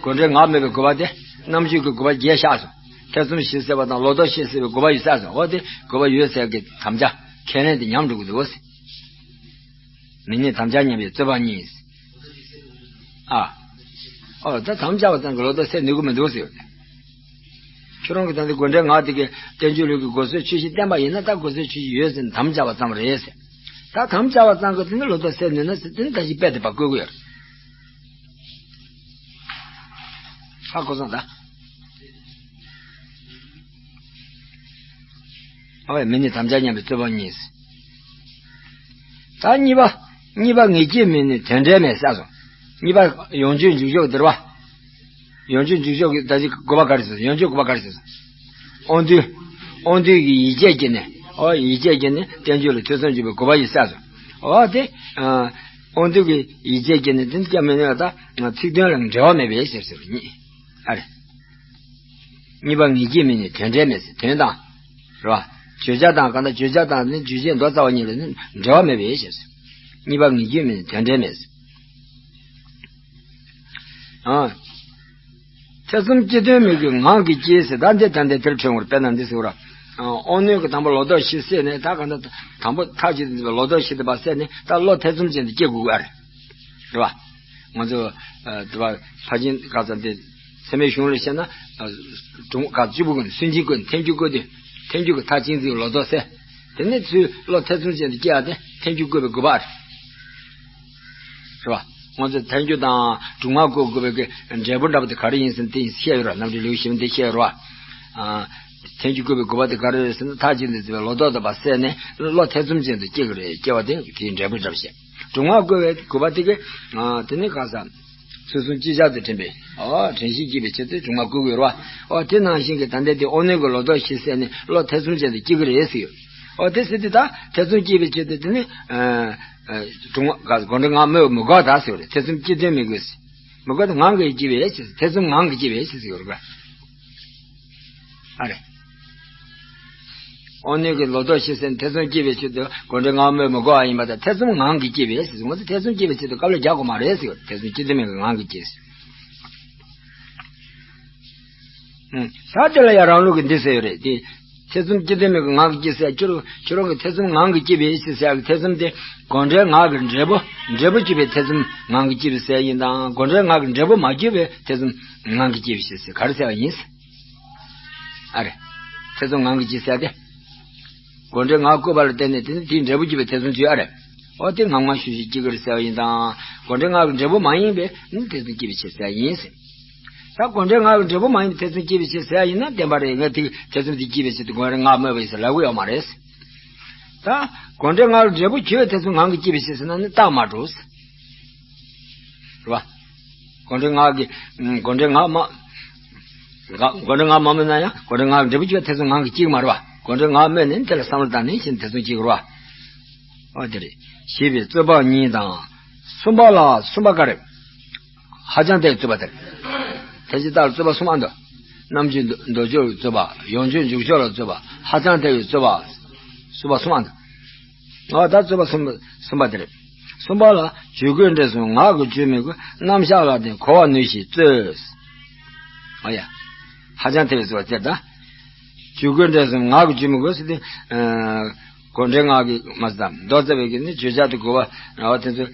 དགོངས་འགྲེལ་ངག་མེད་པའི་དགོས་པ་དེ་རྣམ་དཔྱོད་ཀྱི་དགོས་པ་བརྒྱད་བཞག་སོང་། ཐེ་ཚོམ་ཞི་སེལ་བ་དང་ལོག་རྟོག་ཞི་སེལ་བའི་དགོས་པ་ཡོད་ས་སོང་། འོ་དེ་དགོས་པ་ཡོད་ཟེར་གི་དམ་བཅའ་ཁས་ལེན་དེ་ཉམས་འགྲོ་གི་འདུག་ཟེར། མི་ནུས་དམ་བཅའ་ཉམས་པའི་རྩོད་པ་གཉིས། ཨ། ཨོ་ད་དམ་བཅའ་བ་ཙམ་གྱིས་ལོག་རྟོག་སེལ་ནུས་ཀྱི་མི་འདུག་ཟེར། ཁྱོད་རང་གི་ད་ལྟ་དགོངས་འགྲེལ་ངག་དེ་གི་བསྟན་བཅོས་ལུགས་ཀྱི་དགོས་ཟོན་ཆོས་ཅན་བསྟན་པ་ཡིན་ན་ད་དགོས་ཟོན་ཆོས་ཅན་ཡོད་ཟེར་ནས་དམ་བཅའ་བ་ཙམ་རེད་ཟེར། ད་དམ་བཅའ་བ་ཙམ་གྱིས་དེ་ནི་ལོག་རྟོག་སེལ་ནུས་ན་ཟེར་དེ་ནི་ད་ཅི་དཔེ་དེ་ཕར་བཀོད་ཀྱི་ཡོད་རེད། ཧ་གོ་སོང་ད། ཨོ་ཡ། མི་ནུས་དམ་བཅའ་ཉམས་པའི་རྩོད་པ་གཉིས། ད་གཉིས་པ། གཉིས་པ་ངེས་བྱེད་མི་ནུས་དོན་འབྲེལ་མེད་ས་སོང་། གཉིས་པ་ཡོངས་གཅོད་འཇུག་ཕྱོགས་འདིར་བ། ཡོངས་གཅོད་འཇུག་ཕྱོགས་ཀྱི་ད་ཅི་དགོས་པ་ག་རེ་ཟེར་སོང་། ཡོངས་གཅོད་དགོས་པ་ག་རེ་ཟེར་སོང་། དབང་རྟུལ། དབང་རྟུལ་གྱི་ཡིད་བྱེད་ཀྱིས་ནི། ཨོ་ཡིད་བྱེད་ཀྱིས་ནི་བསྟན་བཅོས་ལ་ཐོས་བསམ་བྱེད་པའི་དགོས་པ་ཡོད་ས་སོང་། ཨོ་དེ། ཨ། དབང་དུས་ཀྱི་ཡིད་བྱེད་ཀྱི་ནི་དེ་སྐྱེ་མི་ནུས་པ་དང་ཚིག་དོན་ལ་འབྲེལ་བ་མེད་པའི་ཕྱིར་ཟེར་གཉིས། ཨ་རེ། གཉིས་པ་ངེས་བྱེད་མིན་ནི་དོན་འབྲས་མེད་ཟེར་དོན་དང་། རེད་བ། བརྗོད་བྱ་དང་གང་ལྟར་བརྗོད་བྱ་དང་ནི་རྗོད་བྱེད་མདོ་རྩ་བ་གཉིས་ལ་ནི་འབྲེལ་བ་མེད་པའི་ཕྱིར་ཟེར། གཉིས་པ་ངེས་བྱེད་མིན་ནི་དོན་འབྲས་མེད་ཟེར། ཨ། ཐེ་ཚོམ་སྐྱེ་དོན་མིན་གྱི་ངང་གིས་སྐྱེས་ཟེར་ད་འདི་ད་འདི་དེར་ཕྲེང་བར་དཔེར་ན་འདི་ཟེར་བ། དབང་རྣོན་གྱི་དང་པོ་ལོག་རྟོག་བཞི་བསལ་ནས་ད་གང་ལྟར་དང་པོ་མཐའ་གཅིག་ཏུ་འཛིན་པའི་ལོག་རྟོག་བཞི་དེ་པ་བསལ་ནས་ད་བློ་ཐེ་ཚོམ་ཅན་དུ་སྐྱེ་དགོས་ཀྱི་རེད། རེད་བ། ང་ཚོ་དེ་བ་ཕ་ཆེན་ཁ་ཚ་འདི་ཚད་མའི་གཞུང་ལ་བཤད་ན། སྒྲུང་ཁ་བཅུ་པོ་ཀུན་སུན་འབྱིན་ཀུན་ཐལ་འགྱུར་ཀུན་ཏུ་ཐལ་འགྱུར་གྱི་མཐའ་གཅིག་འཛིན་ལོག་རྟོག་བསལ། དེ་ནས་ཚུར་བློ་ཐེ་ཚོམ་ཅན་དུ་སྐྱེ་ཡ་དེ་ཐལ་འགྱུར་བཀོད་པའི་དགོས་པ་རེད། རེད་བ། ང་ཚོས་ཐལ་འགྱུར་དང་སྒྲུང་ང་བཀོད་དགོས་པའི་གི་འབྲས་བུ་འདྲ་པོ་དེ་ག་རེ་ཡིན་ཟེར་ན་དེ་བཤད་ཡོད་ར། རྣམ་འགྲེལ་ལེའུ་བཞི་པ་འདི་བཤད་ཡོད་ར། ཨ། ཐལ་འགྱུར་བཀོད་པའི་དགོས་པ་དེ་ག་རེ་རེད་ཟེར་ན་མཐའ་གཅིག་ཏུ་འཛིན་པའི་ལོག་རྟོག་དེ་པ་བསལ་ནས་བློ་ཐེ་ཚོམ་ཅན་དུ་སྐྱེ་གི་རེད། སྐྱེ་བ་དེ་དེའི་འབྲས་བུ་འདྲ་པོ་བཤད། སྒྲུང་ང་བཀོད་པའི་དགོས་པ་དེ་གི་ཨ་དེ་ནི་ག་ས། ཚུལ་གསུམ་ཅིག་ཅར་དུ་དྲན་པས། ཨོ། དྲན་ཤེས་སྐྱེས་པའི་ཆེད་དུ་སྒྲུང་ང་བཀོད་དགོས་རེད་བ། ཨོ་དེ་ནང་བཞིན་གྱི་ད་ལྟའི་དེ་དབང་རྣོན་གྱི་ལོག་རྟོག་བཞི་བསལ་ནས་བློ་ཐེ་ཚོམ་ཅན་དུ་སྐྱེ་གི་རེད་ཟེར་ཡོད། ཨོ་དེ་ཟེར་དུས་ད་ཐེ་ཚོམ་སྐྱེས་པའི་ཆེད་དུ་དེ་ནི། སྒྲུང་ང་སྒོ་འབྲས་ངག་སྨྲས་པ་མི་དགོས་ད་ཟེར་བ་རེད། ཐེ་ཚོམ་སྐྱེ་དོན་མི་དགོས་ཟེར། མི་དགོས་ད་ངང་གིས་སྐྱེས་པའི་ཕྱིར་ཟེར། ཐེ་ཚོམ་ངང་གིས་སྐྱེས་པའི་ཕྱིར་ཟེར་ཡོད་རེད་པ། ཨ་རེ། དབང་རྣོན་གྱི་ལོག་རྟོག་བཞི་བསལ་ནས་ཐེ་ཚོམ་སྐྱེས་པའི་ཕྱིར་དུ་སྒོ་འབྲས་ངག་སྨྲས་པ་མི་དགོས་པ་ཡིན་པ་དང་ཐེ་ཚོམ་ངང་གིས་སྐྱེས་པའི་ཕྱིར་ཟེར། ང་ཚོ་ཐེ་ཚོམ་སྐྱེས་པའི་ཕྱིར་དུ་དཀའ་ལས་རྒྱག་དགོས་མ་རེད་ཟེར་ཡོད་རེད། ཐེ་ཚོམ་སྐྱེ་དོན་མེད་ཀྱི་ངང་གིས་སྐྱེས་ཟེར། ཨུམ། ད་དེ་ལ་ཡང་རང་ལུགས་ཀྱི་འདི་ཟེར་ཡོད་རེད་དེ། ཐེ་ཚོམ་སྐྱེ་དོན་མེད་ཀྱི་ངང་གིས་སྐྱེས་ཟེར་ཁྱོད་ཁྱོད་རང་གི་ཐེ་ཚོམ་ངང་གིས་སྐྱེས་པའི་ཕྱིར་ཟེར་ཡག་གི་ཐེ་ཚོམ་དེ་སྒོ་འབྲས་ངག་གི་འབྲས་བུ་འབྲས་བུ་སྐྱེས་པའི་ཐེ་ཚོམ་ངང་གིས་སྐྱེས་པའི་ཟེར་ཡིན་དང་སྒོ་འབྲས་ངག་གི་འབྲས་བུ་མ་སྐྱེས་པའི་ཐེ་ཚོམ་ངང་གིས་སྐྱེས་པའི་ཕྱིར་ཟེར་ག་རེ་ཟེར་བ་ཡིན། ཨ་རེ། ཐེ་ཚོམ་ངང་གིས་སྐྱེས་ཟེར་ཏེ། སྒོ་འབྲས་ངག་བཀོད་པ་ལ་བརྟེན་ནས་དེ་ནི་དེའི་འབྲས་བུ་སྐྱེས་པའི་ཐེ་ཚོམ་བྱེད་ཨ་རེ། ཨོ་དེ་ངང་མ་ཞུ་ཞིག་སྐྱེ་གི་རེད་ཟེར་བ་ཡིན་དང་སྒོ་འབྲས་ངག་གི་འབྲས་བུ་མ་ཡིན་པས་ནི་ཐེ་ཚོམ་སྐྱེས་པའི་ཕྱིར་ཟེར་ཡིན་ཟེར། ད་སྒོ་འབྲས་ངག་གི་འབྲས་བུ་མ་ཡིན་པའི་ཐེ་ཚོམ་སྐྱེས་པའི་ཕྱིར་ཟེར་ཡ་ཡིན་ན་བདེན་པ་རེད། ངས་དེ་ཐེ་ཚོམ་དེ་སྐྱེས་པའི་ཕྱིར་དུ་སྒོ་འབྲས་ངག་སྨྲས་པ་ཡིན་ཟེར་ལབ་གི་ཡོད་མ་རེད། ད་སྒོ་འབྲས་ངག་གི་འབྲས་བུ་གྱུར་པའི་ཐེ་ཚོམ་ངང་གིས་སྐྱེས་པའི་ཕྱིར་ཟེར་ན་ནི་རྟགས་མ་གྲུབ། རེད་བ། སྒོ་འབྲས་ངག་གི་སྒོ་འབྲས་ངག་མ། སྒོ་འབྲས་ངག་མ་སྨྲས་ན་ཡང་སྒོ་འབྲས་ངག་གི་འབྲས་བུ་གྱུར་པའི་ཐེ་ཚོམ་ངང་གིས་སྐྱེ་གི་མ་རེད་བ། སྒོ་འབྲས་ངག་སྨྲས་ནས་དེ་ལ་བསམ་བློ་བཏང་ནས་ཕྱིར་ཐེ་ཚོམ་སྐྱེ་གི་རེད་བ། ཨོ་དེ་རེད། ཞེས་པའི་རྩོད་པ་གཉིས་དང་། གསུམ་པ་ལ་གསུམ་པ་ག་རེ། ཧ་ཅང་ཐལ་བའི་རྩོད་པ་དེ་རེད། ཐལ་ཕྱིར་རྟགས་ལ་རྩོད་པ་གསུམ་ཨ་འདུག་རྣམ་འབྱེད་འདོད་འཇོག་གི་རྩོད་པ། ཡོངས་གཅོད་འཇུག་ཕྱོགས་ལ་རྩོད་པ། ཧ་ཅང་ཐལ་བའི་རྩོད་པ། རྩོད་པ་གསུམ་ཨ་འདུག་ཨོ་ད་རྩོད་པ་གསུམ་གསུམ་པ་དེ་རེད། གསུམ་པ་ལ་བྱུས་སྒོས་འབྲས་གསུམ་ངག་གི་བརྗོད་མི་དགོས། རྣམ་གཞག་ལ་བརྟེན་གོ་བར་ནུས་ཤིང་རྩོད། ཨོ་ཡ། ཧ་ཅང་ཐལ་བའི་རྩོད་པ་དེ་ད། བྱུས་སྒོས་འབྲས་གསུམ་ངག་གི་བརྗོད་མི་དགོས་ཟེར་ཏེ། སྒོ་འབྲས་ངག་གི་མ་ཟད་མདོ་རྩ་བའི་གི་ནི་བརྗོད་བྱ་དེ་དགོས་པ་ར་བ་དེ་ཚོ་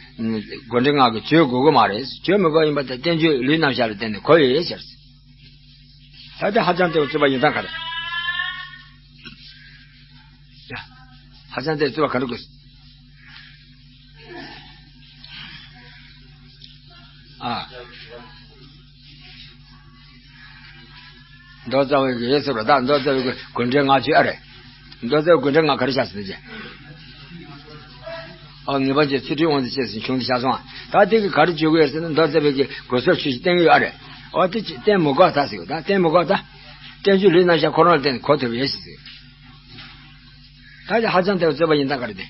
སྒོ་འབྲས་ངག་གི་བརྗོད་དགོས་ཀྱི་མ་རེད། བརྗོད་མི་དགོས་ཡིན་པ་དེ་བསྟན་བཅོས་ལུས་རྣམ་གཞག་ལ་བརྟེན་ནས་གོ་ཡོད་ཟེར། ད་དེ་ཧ་ཅང་ཐལ་བའི་རྩོད་པ་ཡིན་སྟངས་ག་རེ། ཡ། ཧ་ཅང་ཐལ་བའི་རྩོད་པ་ག་རེ་དགོས། ཨ། མདོ་རྩ་བའི་གི་ཡོད་ཟེར་བ་ད་མདོ་རྩ་བའི་གི་དགོས་འབྲས་ངག་བརྗོད་ཨ་རེད། མདོ་རྩ་བའི་དགོས་འབྲས་ངག་ག་རེ་བཞག་ཟེར་ན་ཅི། ཨ་ངེས་པ་ཅན་ཚུལ་ཁྲིམས་དབང་དུ་བྱས་ཟིན་གཞུང་དུ་བཞག་སོང་ཨ། ད་དེ་གི་ག་རེ་བརྗོད་གི་ཡོད་ཟེར་ན་མདོ་རྩ་བའི་གི་དགོས་ཟབ་ཆོས་ཅིག་བསྟན་གི་ཡོད་ཨ་རེད། ཨོ་དེ་ཅིག་བསྟན་མི་དགོས་ད་ཟེར་གི་ད་བསྟན་མི་དགོས་ད། བསྟན་བཅོས་ལུས་རྣམ་གཞག་ཁོ་རང་ལ་བརྟེན་ནས་གོ་ཐུབ་ཡོད་ཟེར་གི། ད་ཅི་ཧ་ཅང་ཐལ་བའི་རྩོད་པ་ཡིན་སྟངས་ག་རེ་དེ།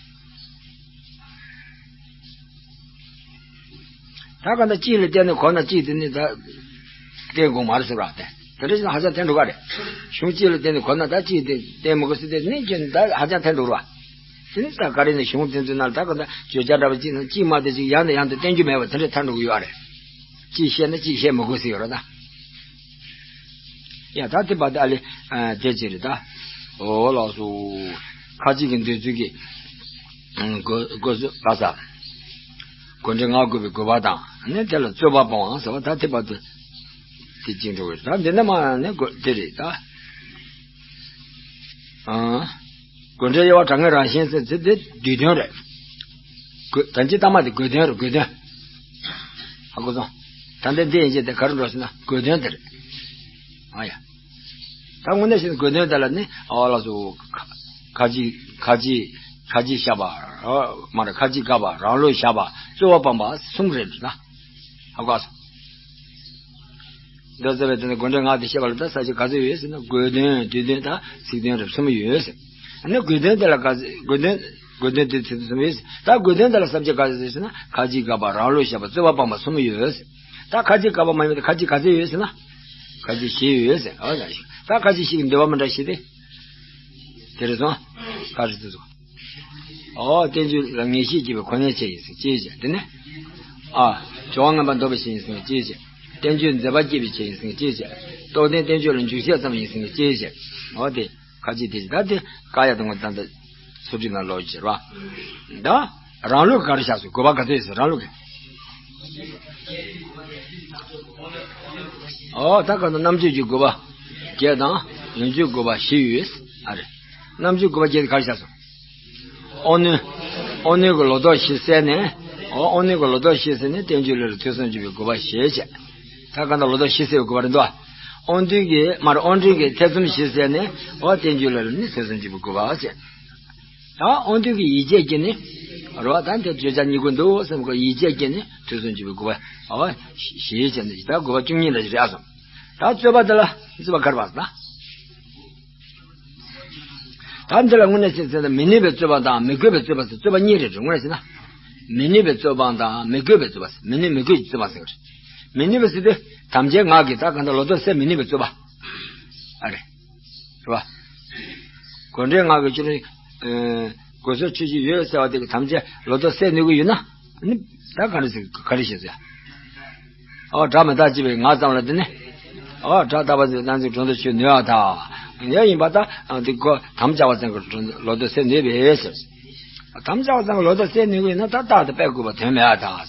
ད་ག་ད་གཅིག་ལ་བརྟེན་ནས་གོ་ན་གཅིག་དེ་ནི་ད་བརྟེན་དགོས་མ་རེད་ཟེར་བ་དེ། དེ་འདྲ་ཞིག་ན་ཧ་ཅང་ཐལ་འགྲོ་ག་རེད། གཞུང་གཅིག་ལ་བརྟེན་ནས་གོ་ན་ད་གཅིག་དེ་བརྟེན་མི་དགོས་ཟེར་དེ་ནི་ཅི་ད་ཧ་ཅང་ཐལ་འགྲོ་ར། དེ་ནི་ད་ག་རེ་ནས་གཞུང་དེ་ཚོའི་ནང་ད་ག་ད་བརྗོད་བྱ་འདྲ་བ་གཅིག་ན་གཅིག་མ་དེ་ཅིག་ཡང་ནས་ཡང་དུ་བསྟན་རྒྱུ་མེད་པ་དེ་འདྲ་ཐལ་འགྲོ་གི་ཡོད་རེད། གཅིག་བཤད་ན་གཅིག་བཤད་མི་དགོས་ཟེར་ཡོད་ར་ད། ཡ་ད་དེ་བར་དུ་ཨ་ལེ། ཨ་དེ་ཅི་རེད་ད། འོ་ལགས་སོ། ཁ་ཅིག་གི་འདོད་ཚུལ་གྱི། ཨ་དགོས་དགོས་ཚུལ་ག་ས། དགོས་འབྲས་ངག་བཀོད་པའི་དགོས་པ་དང་ནི་དེ་ལ་རྩོད་པ་སྤོང་བ་ཟེར་བ་ད་དེ་བར་དུ། དེ་གཅིག་འགྲོ་གི་རེད་ད་འདི་ནི་མ་ནི་དགོས་དེ་རེད་ད། ཨ། དགོས་འབྲས་དབྱེ་བ་གྲངས་ངེས་རང་བཞིན་ཟེར་ཚེ་དེ་བསྡུས་དོན་རེད། དགོས་ད་ཅི་ལྟ་མ་དེ་དགོས་དོན་རེད་དགོས་དོན། ཧ་གོ་སོང་། ད་ལྟ་འདི་ཡན་ཆད་དེ་ག་རེ་འགྲོ་ཟེར་ན་དགོས་དོན་དེ་རེད། ཨ་ཡ། ད་དངོས་གནས་བྱས་ན་དགོས་དོན་དེ་ལ་ནི་ཨ་ལགས་སོ། ཁ་ཅིག་ཁ་ཅིག་ཁ་ཅིག་བཞག་པ། མ་རེད་ཁ་ཅིག་དགག་པ་རང་ལུགས་བཞག་པ་རྩོད་པ་སྤོང་བ་གསུམ་རེད་འདུག་ན། ཧ་གོ་སོང་། འདོད་ཟེར་བའི་དེ་ནི་དགོས་འབྲས་ངག་དེ་བཤད་པ་ལ་ད་ས་བཅད་ག་ཚོད་ཡོད་ཟེར་ན་དགོས་དོན་བསྡུས་དོན་དང་ཚིག་དོན་རེ་གསུམ་ཡོད་ཟེར། ཨ་ནི་དགོས་དོན་དེ་ལ་ག་ཚོད་དགོས་དོན། དགོས་དོན་དེ་ཚིག་གསུམ་ཡོད། ད་དགོས་དོན་དེ་ལ་ས་བཅད་ག་ཚོད་ཟེར་ན། ཁ་ཅིག་དགག་པ། རང་ལུགས་བཤད་པ། རྩོད་པ་སྤངས་པ་གསུམ་ཡོད། ད་ཁ་ཅིག་དགག་པ་མ་ཡིན་པ་དེ་ཁ་ཅིག་ག་ཚོད་ཡོད་ཟེར་ན། ཁ་ཅིག་བཞི་ཡོད་ཟེར། འོ་ཡ། ད་ཁ་ཅིག་བཞི་གི་འདོད་པ་མི་འདྲ་བཞི་སྟེ། དེ་རེད་སོང་། ག་རེ་ཟེར་སོང་། ཨོ། བསྟན་བཅོས་ལ་ངེས་ཤེས་སྐྱེ་བའི་གོ་གནས་ཆེ་ཡིན་ཟེར་གཅིག་བྱས། དེ་ནས། ཨ། སྦྱོར་བ་ངན་པ་ཟློག་པའི་ཆེད་ཡིན་ཟེར་གཅིག་བྱས། བསྟན་བཅོས་མཛད་པ་སྐྱེད་པའི་ཆེད་ཡིན་ཟེར་གཅིག་བྱས། རྟོགས་ལྡན་བསྟན་བཅོས་ལ་འཇུག་བྱེད་ཙམ་ཡིན་ཟེར་གཅིག་བྱས། ཨོ་དེ། ཁ་ཅིག་དེ་ད་དེ་བཀག་ཡ་དང་ད་ལྟ་ཚུལ་ཁྲིམས་ལ་ལོག་ཕྱིར་བ། ད་རང་ལུགས་ག་རེ་བཞག་སོང་། དགོས་པ་ག་ཚོད་ཡོད་ཟེར། རང་ལུགས་ཀྱི། ཨོ་ད་ག་ད་རྣམ་དཔྱོད་ཀྱི་དགོས་པ་བརྒྱད་དང་། ཡོན་སྤྱོད་དགོས་པ་བཞི་ཡོད། ཨ་རེ། རྣམ་དཔྱོད་དགོས་པ་བརྒྱད་དེ་ག་རེ་བཞག་སོང་། དབང་རྣོན། དབང་རྣོན་གྱི་ལོག་རྟོག་བཞི་བསལ་ནས། ཨོ། དབང་རྣོན་གྱི་ལོག་རྟོག་བཞི་བསལ་ནས་བསྟན་བཅོས་ལས་ཐོས་བསམ་སྒྲུབ་པའི་དགོས་པ་བཞི་བྱས། ད་ག་ད་ལོག་རྟོག་བཞི་བསལ་བའི་དགོས་པ་རེད་འདུག། དབང་རྟུལ་གྱི་མར་དབང་རྟུལ་གྱི་ཐེ་ཚོམ་བཞི་བསལ་ནས། ཨོ། བསྟན་བཅོས་ལས་ནི་ཐོས་བསམ་སྒྲུབ་པའི་དགོས་པ་བྱས། ད་དབང་རྟུལ་གྱི་ཡིད་ཆེས་ཀྱིས་ནི། རེད་བ། ད་འདི་བརྗོད་བྱ་གཉིས་ཀུན་འདུག་བསམ་གྱི་ཡིད་ཆེས་ཀྱིས་ནི་ཐོས་བསམ་སྒྲུབ་པའི་དགོས་པ། ཨོ། བཞི་བྱས་ནས་ད་དགོས་པ་བཅུ་གཉིས་ལ་རེད་ཨ་སོང་། ད་རྩོད་པ་འདི་ལ་རྩོད་པ་ག་རེ་བར་ཟེར་ན། ད་འདི་ལ་དངོས་གནས་བྱས་ཟེར་ན་མི་ནུས་པའི་རྩོད་པ་དང་མི་དགོས་པའི་རྩོད་པ་ཟེར། རྩོད་པ་གཉིས་རེད། དངོས་གནས་བྱས་ན། མི་ནུས་པའི་རྩོད་པ་དང་མི་དགོས་པའི་རྩོད་པ་ཟེར། མི་ནུས་མི་དགོས་ཀྱི་རྩོད་པ་ཟེར་གྱི་རེད། མི་ནུས་པ་ཟེར་དུས་དམ་བཅའི་ངག་གིས་ད་གང་ལྟར་ལོག་རྟོག་སེལ་མི་ནུས་པའི་རྩོད་པ། ཨ་རེད། རེད་བ། དགོས་འབྲེལ་ངག་གི་ཆོས་ནི། དགོས་ཟོན་ཆོས་ཅིག་ཡོད་ཟེར་བ་དེ་གི་དམ་བཅའ་ལོག་རྟོག་སེལ་ནུས་ཀྱི་ཡོད་ན། ནི་ད་ག་རེ་ཟེར། ག་རེ་བྱེད་ཟེར། ཨོ། སྒྲ་མི་རྟག་ཅེས་པའི་ངག་ཙམ་ལ་དེ་ནི། ཨོ། སྒྲ་རྟག་པ་ཟེར་ན་ཚིག་གྲོང་དུ་ཆོས་ནུས་པ་དང་། ཡང་ཡིན་པ་ད་དེ་ཁོ་དམ་བཅའ་བ་ཙམ་གྱིས་ལོག་རྟོག་སེལ་ནུས་པས་ཟེར། དམ་བཅའ་བ་ཙམ་གྱིས་ལོག་རྟོག་སེལ་ནུས་ཀྱི་ཡོད་ན་ད་རྟག་ཏུ་དཔེ་དགོས་པ་དོན་མེད་པ་དང་།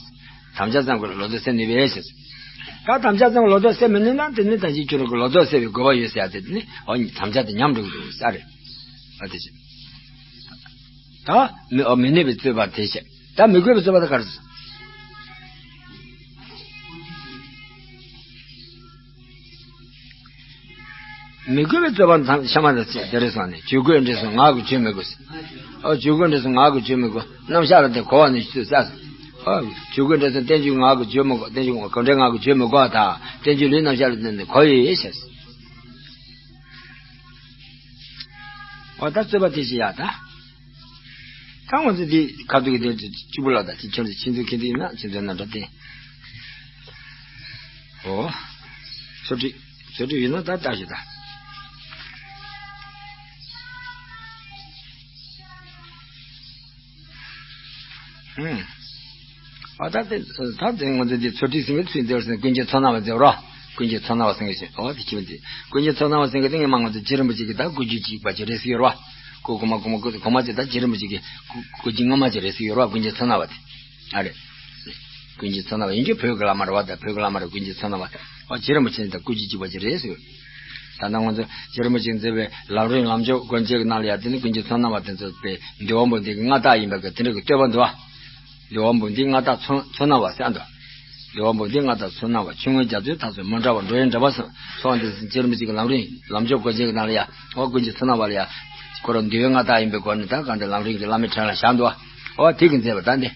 དམ་བཅའ་ཙམ་གྱིས་ལོག་རྟོག་སེལ་ནུས་པས་ཟེར། ད་དམ་བཅའ་ཙམ་གྱིས་ལོག་རྟོག་སེལ་མི་ནུས་ན་དེ་ནི་ད་ཅིག་ཁྱོད་རང་གི་ལོག་རྟོག་སེལ་བའི་དགོས་པ་ཡོད་ཟེར་ཡ་དེ་ནི། ཨོ། དམ་བཅའ་དེ་ཉམས་འགྲོ་གི་འདུག་ས་རེད། ཨ་དེ་བྱས། ད་མི། ཨོ། མི་ནུས་པའི་རྩོད་པ་དེ་བྱས། ད་མི་དགོས་པའི་རྩོད་པ་དེ་ག་རེ་ཟེར། མི་དགོས་པའི་རྩོད་པ་དང་ཤ་མ་དང་བཅས་དེ་རེད་སོང་ནས། བརྗོད་དགོས་འབྲེལ་ཟུང་ངག་གིས་བརྗོད་མི་དགོས་ཟེར། ཨོ། བརྗོད་དགོས་འབྲེལ་ཟུང་ངག་གིས་བརྗོད་མི་དགོས། རྣམ་གཞག་ལ་བརྟེན་གོ་བ་ནི་ཆུད་ཟ་ཟེར། ཨོ། བརྗོད་དགོས་འབྲེལ་ཟུང་བསྟན་བཅོས་ངག་གིས་བརྗོད་མི་དགོས། བསྟན་བཅོས་གོ་འབྲེལ་ངག་གིས་བརྗོད་མི་དགོས་པ་དང་། བསྟན་བཅོས་ལུས་རྣམ་གཞག་ལ་བརྟེན་ནས་གོ་ཡི་ཟེར། ཨོ། ད་རྩོད་པ་དེ་བྱས་ཡ་ད། ད་ང་ཚོ་འདི་ཁ་ཐུག་གི་དེ་གཅིག་པུ་ལ་ད་དེ་ཁྱོད་ཚོ་ཁྱེད་ཚོ་མཁྱེན་གྱི་ཡིན་ན་ཁྱེད་ཚོ་རྣམ་གྲངས་བསྟན། ཨོ། ཚོ་ཁྲིད། ཚོ་ཁྲིད་ཡིན་ན་ད་ལྟ་ཞིག་ད། ཧུམ། ཨ་ད་དེ་ད་དེ་ང་ཚོ་འདི་ཚོ་ཁྲིད་ཟེར་བའི་ཚུལ་འདི་བར་སེང་ཀུན་མཁྱེན་ཚོགས་སྣང་བ་ཟེར་རོ། ཀུན་མཁྱེན་ཚོགས་སྣང་བ་ཟེར་གི་ཞིག། ཨོ་དེ་ཁྱེད་འདི་ཀུན་མཁྱེན་ཚོགས་སྣང་བ་ཟེར་གི་དེ་ངས་མ་ང་ཚོ་རྗེ་རིན་པོ་ཆེ་གི་ད་སྐུ་རྒྱུད་གཅིག་པ་ཅིག་རེད་ཟེར་གི་ཡོད་རོ། སྐུ་གོང་མ་གོང་མ་སྐུ་གོང་མ་ཅིག་ད་རྗེ་རིན་པོ་ཆེ་གི་སྐུ་སྐུ་རྒྱུད་སྔ་མ་ཅིག་རེད་ཟེར་གི་ཡོད་རོ། ཀུན་མཁྱེན་ཚོགས་སྣང་བ་དེ། ཨ་རེད། ཀུན་མཁྱེན་ཚོགས་སྣང་བ་ཡིན་རྒྱུ་བོད་ཀྱི་བླ་མ་རེད་བ། ད་བོད་ཀྱི་བླ་མ་རེད། ཀུན་མཁྱེན་ཚོགས་སྣང་བ། ཨོ་རྗེ་རིན་པོ་ཆེ་ད་སྐུ་རྒྱུད་གཅིག་པ་ཅིག་རེད་ཟེར་གི་ཡོད། ད་ལྟ་ང་ཚོ་རྗེ་རིན་པོ་ཆེས་མཛད་པའི་ལམ་རིམ་ལམ་མཆོག་སྒོ་འབྱེད་ཀྱི་ནང་ལ་ཡང་དེ་ནི་ཀུན་མཁྱེན་ཚོགས་སྣང་བ་དེ་ཚོ་པའི་འདུལ་བ་འབུམ་སྡེ་གི་མངའ་བདག་ཡིན་པ་གི་དེ་འདྲ་གི་བསྟོད་པ་འདུག་བ། འདུལ་བ་འབུམ་སྡེའི་མངའ་བདག་ཚོགས་ཚོགས་སྣང་བ་ཟེར་འདུག། འདུལ་བ་འབུམ་སྡེའི་མངའ་བདག་ཚོགས་སྣང་བ། ཆོས་མངོན་རྒྱ་མཚོའི་མཐའ་སོགས་མི་འབྲལ་བ། འགྲོ་བའི་འདྲེན་པ་སོགས་སོགས་འདི་རྗེ་རིན་པོ་ཆེ་གི་ལམ་རིམ་ལམ་མཆོག་སྒོ་འབྱེད་ཀྱི་ནང་ལ་ཡང་ཨོ་ཀུན་མཁྱེན་ཚོགས་སྣང་བ་ལ་ཡང་ཁོ་རང་འདུལ་བའི་མངའ་བདག་ཡིན་པའི་སྒོ་ནས་ད་གང་དེ་ལམ་རིམ་གྱི་བླ་མའི་གྲས་ལ་བཞག་འདུག་བ། ཨོ་དེ་གི་མཛད་པ་ད་འདི་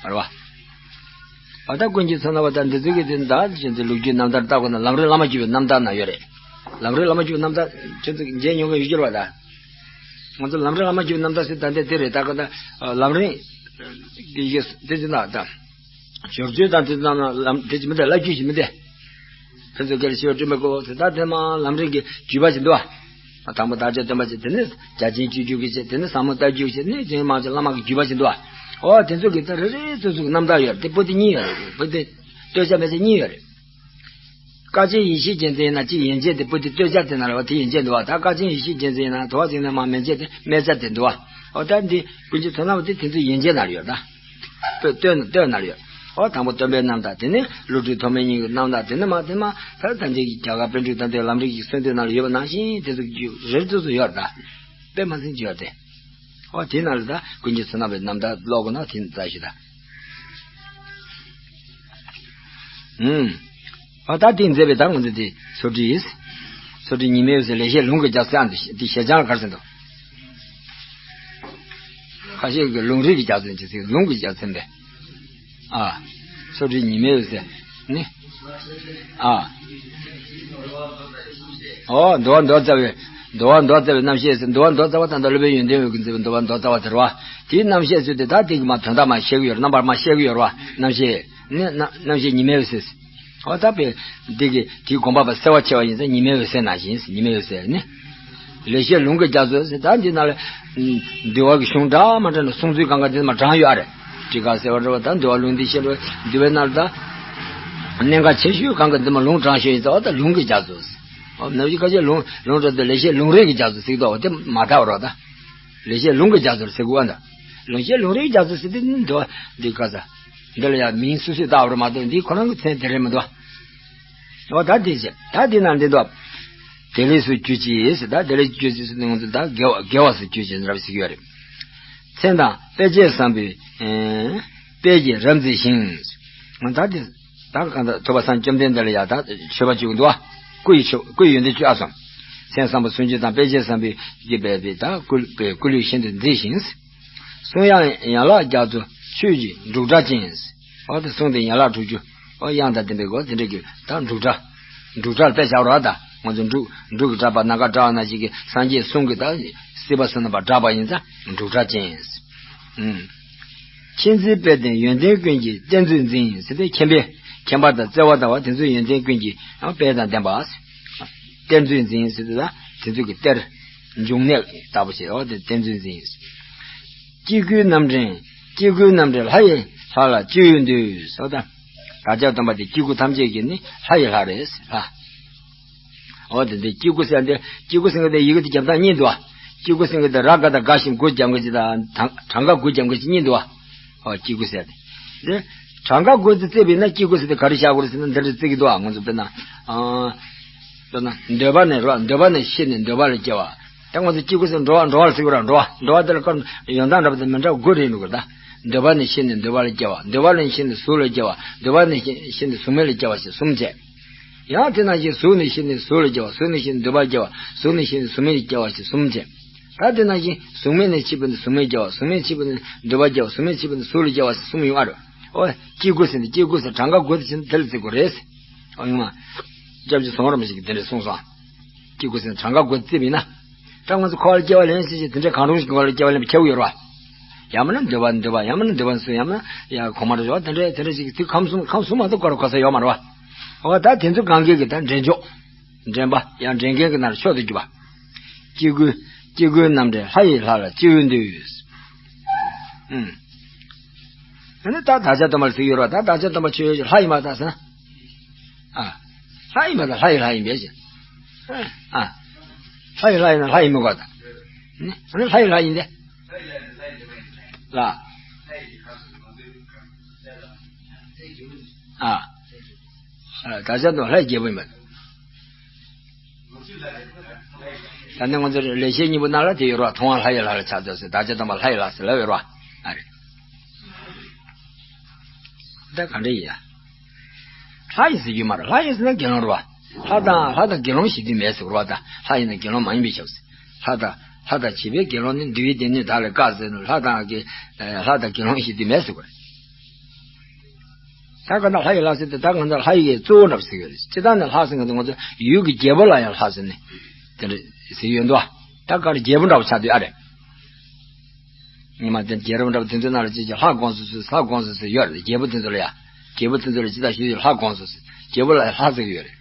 རེད་བ། ཨ་ད་ཀུན་མཁྱེན་ཚོགས་སྣང་བ་ད་འདི་ཚོ་གི་དེ་ད་ཅན་དེ་ལོ་རྒྱུས་རྣམ་ཐར་ལྟ་དགོས་ན་ལམ་རིམ་བླ་མ་བརྒྱུད་པའི་རྣམ་ཐར་ན་ཡོད་རེད། ལམ་རིམ་བླ་མ་བརྒྱུད་པའི་རྣམ་ཐར་ཁྱོད་ཚོ་མཇལ་མྱོང་གི་ཡོད་ཀྱི་རེད་བ་ད། ང་ཚོ་ལམ་རིམ་བླ་མ་བརྒྱུད་པའི་རྣམ་ཐར་ཟེར་ད་འདི་དེ་རེད། ད་ག་ད་ལམ་རིམ་དེ་ཡི་དེ་ཚོ་ན་ད་ཞོར་བརྗོད་དང་དེ་ཚོ་ན་ལམ་དེ་ཅི་མི་འདུག་བླ་བརྒྱུད་ཅིག་མི་འདུག། ཕུན་ཚོགས་དགེ་ལེགས་ཞི་བ་སྤྲུལ་པའི་སྐུ་ཟེར་ད་དེ་མ་ལམ་རིམ་གྱི་བརྒྱུད་པ་ཅིག་འདུག་བ། དང་པོ་བདག་ཅག་སྟོན་པ་ཅིག། དེ་ནས་རྒྱ་ཆེན་སྤྱོད་བརྒྱུད་ཀྱི་ཅིག། དེ་ནས་ཟབ་མོ་ལྟ་བརྒྱུད་ཅིག། ནས་རྗེ་མང་ཆེན་བླ་མ་གི་བརྒྱུད་པ་ཅིག་འདུག་བ། ཨོ་དེ་ཚོ་གི་ད་རེ་རེ་ཚོ་ཚོ་གི་རྣམ་ཐར་ཡོད་རེད། དེ་པོ་ཏི་གཉིས་ཡོད་རེད། པོ་ཏི་སྟོད་ཆ་སྨད་ཆ་གཉིས་ཡོད་རེད། སྐར་ཆེན་ཡེ་ཤེས་རྒྱལ་མཚན་ཡིན་ན་གཅིག་ཡན་ཆད་དེ་པོ་ཏི་སྟོད་ཆ་དེ་ན་རེད་བ། དེ་ཡན་ཆད་འདུག་བ། ད་སྐར་ཆེན་ཡེ་ཤེས་རྒྱལ་མཚན་ཡིན་ན་དོ་བ་ཟིན་ན་མ་མན་ཆད་དེ་སྨད་ཆ་དེ་འདུག་བ། ཨོ་ད་འདི་ཀུན་མཁྱེན་ཚོགས་སྣང་བ་དེ་དེ་ཚོ་ཡན་ཆད་ན་རེད་ཡོད་ད། སྟོད་སྟོད་སྟོད་ན་རེད་ཡོད། ཨོ་དང་པོ་སྟོན་པའི་རྣམ་ཐར། དེ་ནས་ཀླུ་སྒྲུབ་ཐོགས་མེད་གཉིས་ཀྱི་རྣམ་ཐར། དེ་ནས་མ་དེ་མ་ད་ད་འདི་རྒྱ་གར་པཎ་གྲུབ་དང་དེ་ལམ་རིམ་གྱི་གསུང་དེབ་ནང་ལ་ཡོད་པ་ནང་བཞིན་དེ་ཚོ་རེ་རེ་ཚོ་ཚོ་ཡོད་ད། དཔེ་མ་ཟིན་གྱི་ཡོད་དེ། ཨོ་དེ་ནང་ལ་ད་ཀུན་མཁྱེན་ཚོགས་སྣང་བའི་རྣམ་ཐར་ཀློག་དགོས་ན་དེ་ནི་རྩ་ཤེ་ད། ཨུམ། ཨ་ད་དེ་མཛད་པའི་ད་ང་ཚོ་དེ་ཚོ་ཁྲིད་ཡིན། ཚོ་ཁྲིད་ཉི་མའི་འོད་ཟེར་ལེགས་བཤད་ལུང་གི་རྒྱལ་མཚན་ཨ་འདི་དེ་ཞེ་སྦྱང་ལ་གར་ཟིན་ཏོ། ཁ་ཤས་ཀྱི་ལུང་རིགས་ཀྱི་རྒྱལ་མཚན་ཅེས་ཟེར་ལུང་གི་རྒྱལ་མཚན་པས། ཨ། ཚོ་ཁྲིད་ཉི་མའི་འོད་ཟེར་ནི། ཨ། ཨོ་འདོ་འདོ་རྩ་བའི། འདུལ་བ་མདོ་རྩ་བའི་རྣམ་བཤད་ཟེར། འདུལ་བ་མདོ་རྩ་བ་ད་ལྟ་སློབ་དཔོན་ཡོན་ཏན་འོད་ཀྱིས་མཛད་པའི་འདུལ་བ་མདོ་རྩ་བ་དེ་རེད་བ། དེའི་རྣམ་བཤད་ཚུལ་དེ་ད་དེ་གི་མ་དོན་དག་མ་བཤད་གི་ཡོད་རེད། རྣམ་པར་མ་བཤད་གི་ཡོད་རེད་བ། རྣམ་བཤད་ནི་རྣམ་རྣམ་བཤད་ཉི་མའི་འོད་ཟེར། འོ་ད་པས་འདི་གི་དེའི་དགོངས་པ་པ་གསལ་བ་ཕྱེ་བ་ཡིན་ཙང་ཉི་མའི་འོད་ཟེར་ནང་བཞིན་ཟེར། ཉི་མའི་འོད་ཟེར་ནི། ལེགས་བཤད་ལུང་གི་རྒྱ་མཚོ་ཟེར། ད་འདི་ནང་ལ་འདུལ་བ་གི་གཞུང་འདྲ་མ་འདྲ་ནས་གསུང་ཚུལ་གང་ག་འདི་མ་དྲངས་ཡོད་ཨ་རེད། ཊཱི་ཀ་ཟེར་བ་འདྲ་བ་ད་འདུལ་བ་ལུང་འདི་བཤད་འགྲོ་འདུལ་བའི་ནང་ལ་ད་གནད་འགག་ཆེ་ཤོས་གང་ག་འདི་མ་ལུང་དྲངས་ཤོས་ཡིན་ཙང་འོ་ད་ལུང་གི་རྒྱ་མཚོ་ཟེར། འོ་ནམ་ཞིག་ཁ་ཤས་ལུང་ལུང་འདྲ་དེ་ལེགས་བཤད་ལུང་རིགས་ཀྱི་རྒྱ་མཚོ་ཟེར་གི་འདུག་འོ་དེ་མ་དག་རོགས་ད། ལེགས་བཤད་ལུང་གི་རྒྱ་མཚོར་ཟེར་དགོས་ཨ་འདྲ། ལེགས་བཤད་ལུང་རིགས་རྒྱ་མཚོ་ཟེར་དེ་ནི་འདུལ་བ་འདི་ག་ས། འདི་ལ་ཡང་མིང་སོ་སོས་བཏགས་པ་རེད་མ་གཏོགས་འདི་ཁོ་རང་གི་མཚན་དེ་རེད་མི་འདུག་འོ་ད་འདི་བྱས་ད་འདི་ན་འདི་འདུག་དེ་ལས་སུ་གྱུར་ཅིག་ཟེར། ད་དེ་ལས་སུ་གྱུར་ཅིག་ཟེར་ནས་ང་ཚོ་ད་དགེ་བ་དགེ་བ་སུ་གྱུར་ཅིག་ཟེར་བ་ཟེར་གྱི་ཡོད་རེད། མཚན་དང་དཔེ་བྱད་བཟང་པོའི་ཨེ་དཔལ་གྱིས་རབ་མཛེས་ཤིང་། ད་འདི་ད་གང་ལྟར་ཐུབ་པ་སངས་ཐོབ་ལྡན་འདི་ལ་ཡང་ད་མཆོད་པ་བྱེད་དགོས་འདུག་བ། སྐུ་ཡི་མཆོད་སྐུ་ཡི་ཡོན་ཏན་བཅུ་ཨ་སོང་། མཚན་བཟང་པོ་སུམ་ཅུ་དང་དཔེ་བྱད་བཟང་པོའི་གི་སྦས་པའི་ད་སྐུ་སྐུ་ལུས་ཤིན་ཏུ་མཛེས་ཤིང་། གསུང་དབྱངས་ཡན་ལག་རྒྱ་མཚོ་ཆོས་ཀྱི་འབྲུག་སྒྲ་ཅན། འོ་དེ་གསུང་དེ་ཡན་ལག་དྲུག་ཅུ། འོ་དབྱངས་དང་ལྡན་པའི་སྒོ་དེ་འདྲ་གི་ད་འབྲུག་སྒྲ། འབྲུག་སྒྲ་ལ་དཔེ་བཞག་རོགས་ད། ང་ཚོ་འབྲུག་འབྲུག་གི་སྒྲ་པ་ནམ་མཁའ་སྒྲ་བ་ནང་བཞིན་གྱི་སངས་རྒྱས་གསུང་གི་ད་སྲིད་པ་གསུམ་རྣམ་པར་བསྒྲགས་པ་ཡིན་ཙང་འབྲུག་སྒྲ་ཅན། ཨུམ། མཁྱེན་བརྩེའི་དཔལ་ལྡན་ཡོན་ཏན་ཀུན་གྱི་གཏེར་མཛོད་འཛིན་ཟེར་ཏེ་མཁྱེན་པས་མཁྱེན་པ་དང་བརྩེ་བ་དང་བ་དེ་ཚོའི་ཡོན་ཏན་ཀུན་གྱི་ཡང་དཔལ་དང་ལྡན་པ། གཏེར་མཛོད་འཛིན་ཟེར་ཏེ་ད་དེ་ཚོ་གི་གཏེར། འབྱུང་གནས་ལྟ་བུ་ཞིག་འོ་དེ་གཏེར་མཛོད་འཛིན། སྐྱེ་དགུའི་རྣམ་འདྲེན། སྐྱེ་དགུའི་རྣམ་འདྲེན་ལྷ་ཡི་ལྷ་ལ་སྤྱི་བོས་འདུད། འོ་ད། བདག་ཅག་སྟོན་པ་དེ་སྐྱེ་དགུ་ཐམས་ཅད་ཀྱི་ནི་ལྷ་ཡི་ལྷ་རེད་ལྷ། འོ་དེ་འདི་སྐྱེ་དགུ་ཟེར་འདི་སྐྱེ་དགུ་ཟེར་མཁན་དེ་ཡི་གེ་དེ་རྒྱབ་སྟངས་གཉིས་འདུག་ཨ། སྐྱེ་དགུ་ཟེར་མཁན་དེ་ར་ག་དང་ག་བཞིན་དགུ་རྒྱབ་མཁན་ཅིག་དང་གྲངས་ཀ་དགུ་རྒྱབ་མཁན་ཅིག་གཉིས་འདུག་ཨ། འོ་སྐྱེ་དགུ་ཟེར་དེ། འདི་གྲངས་ཀ་དགུ་དེ་བརྩིས་པས་ན་སྐྱེ་དགུ་ཟེར་དེ་ག་རེ་བཞག་དགོས་རེད་ཟེར་ན་འདི་འདྲ་བརྩི་གི་འདུག་ཨ། ང་ཚོ་དཔེར་ན། དཔེར་ན་འདོད་པ་ནས་རོ་འདོད་པ་ནས་ཤེས་ནས་འདོད་པ་ལ་སྐྱེ་བ། ད་ང་ཚོ་སྐྱེ་དགུ་ཟེར་འགྲོ་བ་འགྲོ་བ་ལ་ཟེར་གི་ར་འགྲོ་བ་འགྲོ་བ་དེ་ལ་ཀ་ཡོང་སྟངས་འདྲ་པོ་དེ་མི་འདྲ་དགུ་རེད་འདུག་གི་ད། འདོད་པ་ནས་ཤེས་ནས་འདོད་པ་ལ་སྐྱེ་བ། འདོད་པ་ནས་ཤེས་ནས་གཟུགས་ལ་སྐྱེ་བ། འདོད་པ་ནས་ཤེས་ནས་གཟུགས་མེད་ལ་སྐྱེ་བ་ཞེས་གསུམ་བྱས། ཡང་དེ་ནང་བཞིན་གཟུགས་ནས་ཤེས་ནས་གཟུགས་ལ་སྐྱེ་བ། གཟུགས་ནས་ཤེས་ནས་འདོད་པ་ལ་སྐྱེ་བ། གཟུགས་ནས་ཤེས་ནས་གཟུགས་མེད་ལ་སྐྱེ་བ་ཞེས་གསུམ་བྱས། ད་དེ་ནང་བཞིན་གཟུགས་མེད་ནས་སྐྱེས་པ་ནས་གཟུགས་མེད་སྐྱེ་བ། གཟུགས་མེད་སྐྱེས་པ་ནས་འདོད་པ་སྐྱེ་བ། གཟུགས་མེད་སྐྱེས་པ་ནས་གཟུགས་ལ་སྐྱེ་བ་ཞེས་གསུམ་ཡོང་ཨ་རེད། ཨོ། སྐྱེ་དགུ་ཟེར་ནས་སྐྱེ་དགུ་ཟེར་གྲངས་ཀ་དགུ་དེ་བྱས་ན་དེ་ལ་བརྩི་དགོས་རེད། ཨོ་ཡོང་ང་། སྐྱབས་རྗེ་ཟམ་པ་རིན་པོ་ཆེ་གིས་དེ་འདྲས་གསུངས་སོང་། སྐྱེ་དགུ་ཟེར་ན་གྲངས་ཀ་དགུ་བརྩིས་པ་ཡིན་ན། ད་ང་ཚོ་འཁོར་བ་ལ་སྐྱེ་བ་ལེན་ཞེས་བྱས་དེ་འདྲའི་གང་རུང་ཞིག་འཁོར་བ་ལ་སྐྱེ་བ་ལེན་པ་ཁྱེར་ཡོད་རེད་བ། ཡང་མིན་ན་འདོད་པ་འདོད་པ་ཡང་མིན་ན་འདོད་པ་སུ་ཡང་མིན་ན་ཡང་གོང་མ་རེད་བ་དེ་འདྲའི་དེ་འདྲ་ཞིག་དེ་ཁམས་གསུམ་ཁམས་གསུམ་མ་གཏོགས་སྐོར་གོ་ས་ཡོད་མ་རེད་བ། འོ་ད་དེ་ཚོ་གང་གི་གི་ད་འདྲེན་མཆོག་འདྲེན་པ་ཡང་འདྲེན་མཁན་གྱི་ནང་ལ་མཆོག་ཏུ་གྱུར་པ། སྐྱེ་དགུའི་སྐྱེ་དགུའི་རྣམ་འདྲེན་ལྷ་ཡི་ལྷ་ལ་སྤྱི་བོས་འདུད། ཨུམ། ཨ་ནི་ད་བདག་ཅག་སྟོན་པ་ལ་ཟེར་གྱི་ཡོད་རེད་བ། ད་བདག་ཅག་སྟོན་པ་ཆོས་ཡོད་ཀྱི་ལྷ་ཡིན་པ་ད་ཟེར་ན། ཨ། ལྷ་ཡིན་པ་དང་ལྷ་ཡི་ལྷ་ཡིན་པས་ཟེར། ཨ། ལྷ་ཡི་ལྷ་ཡིན་ན་ལྷ་ཡིན་མི་དགོས་ད། ནི་ཨ་ནི་ལྷ་ཡི་ལྷ་ཡིན་ཏེ། ལ། ཨ། ཨ། བདག་ཅག་སྟོན་པ་ལྷ་ཡི་རྒྱལ་པོ་ཡིན་པ། ད་ནི་ང་ཚོ་ལེགས་བཤད་སྙིང་པོ་ནང་ལ་དེ་ཡོད་རེད་བ། མཐོང་བ་ལྷ་ཡི་ལྷ་ལ་ཕྱག་འཚལ་ཟེར། བདག་ཅག་སྟོན་པ་ལྷ་ཡི་ལྷ་ཟེར་ལབ་ཡོད་རེད་བ། ཨ་རེད། ད་ག་འདྲ་ཡིན་ཡ། ལྷ་ཡིན་ཟེར་རྒྱུ་མ་རེད། ལྷ་ཡིན་ཟེར་ན་དགེ་སློང་རེད་བ། ལྷ་དང་ལྷ་དང་དགེ་སློང་ཞེས་དུས་མེད་ཟེར་བ་རེད་བ། ད་ལྷ་ཡིན་ན་དགེ་སློང་མ་ཡིན་པའི་ཆབ་སྲིད། ལྷ་དང་ལྷ་དང་བྱིས་པའི་དགེ་སློང་ནི་འདུལ་བའི་སྡེ་སྣོད་དག་ལས་བཀག་ཟེར་ནས་ལྷ་དང་གི་ལྷ་དང་དགེ་སློང་ཞེས་དུས་མེད་ཟེར་བ་རེད། ད་ག་ན་ལྷ་ཡི་ལྷ་ཟེར་ཏེ་ད་ག་ན་ལྷ་ཡི་གཙོ་བོ་འདྲ་པོ་ཟེར་གི་རེད། སྤྱིར་བཏང་ནས་ལྷ་ཟེར་མཁན་དེ་ང་ཚོ་ཡུལ་གྱི་རྒྱལ་པོ་ལ་ཡང་ལྷ་ཟེར་ནས་དེ་འདྲ་ཟེར་ཡོད་འདུག་ད་ག་རེ་རྒྱལ་པོ་འདྲ་པོ་ཆགས་དུས་ཨ་རེད། ཉི་མ་དེ་རྒྱལ་རབས་འདྲ་པོ་དེ་ཚོའི་ནང་ལ་ཅིག་ཅིག་ལྷ་དགོངས་སུ་གསོལ་ལྷ་དགོངས་སུ་གསོལ་ཡོད་རེད། རྒྱལ་པོ་དེ་ཚོ་ལ་ཡ། རྒྱལ་པོ་དེ་ཚོ་ལ་ཅི་ལྟར་ཞུས་ཡོད་ལྷ་དགོངས་སུ་གསོལ། རྒྱལ་པོ་ལ་ལྷ་ཟེར་གི་ཡོད་རེད།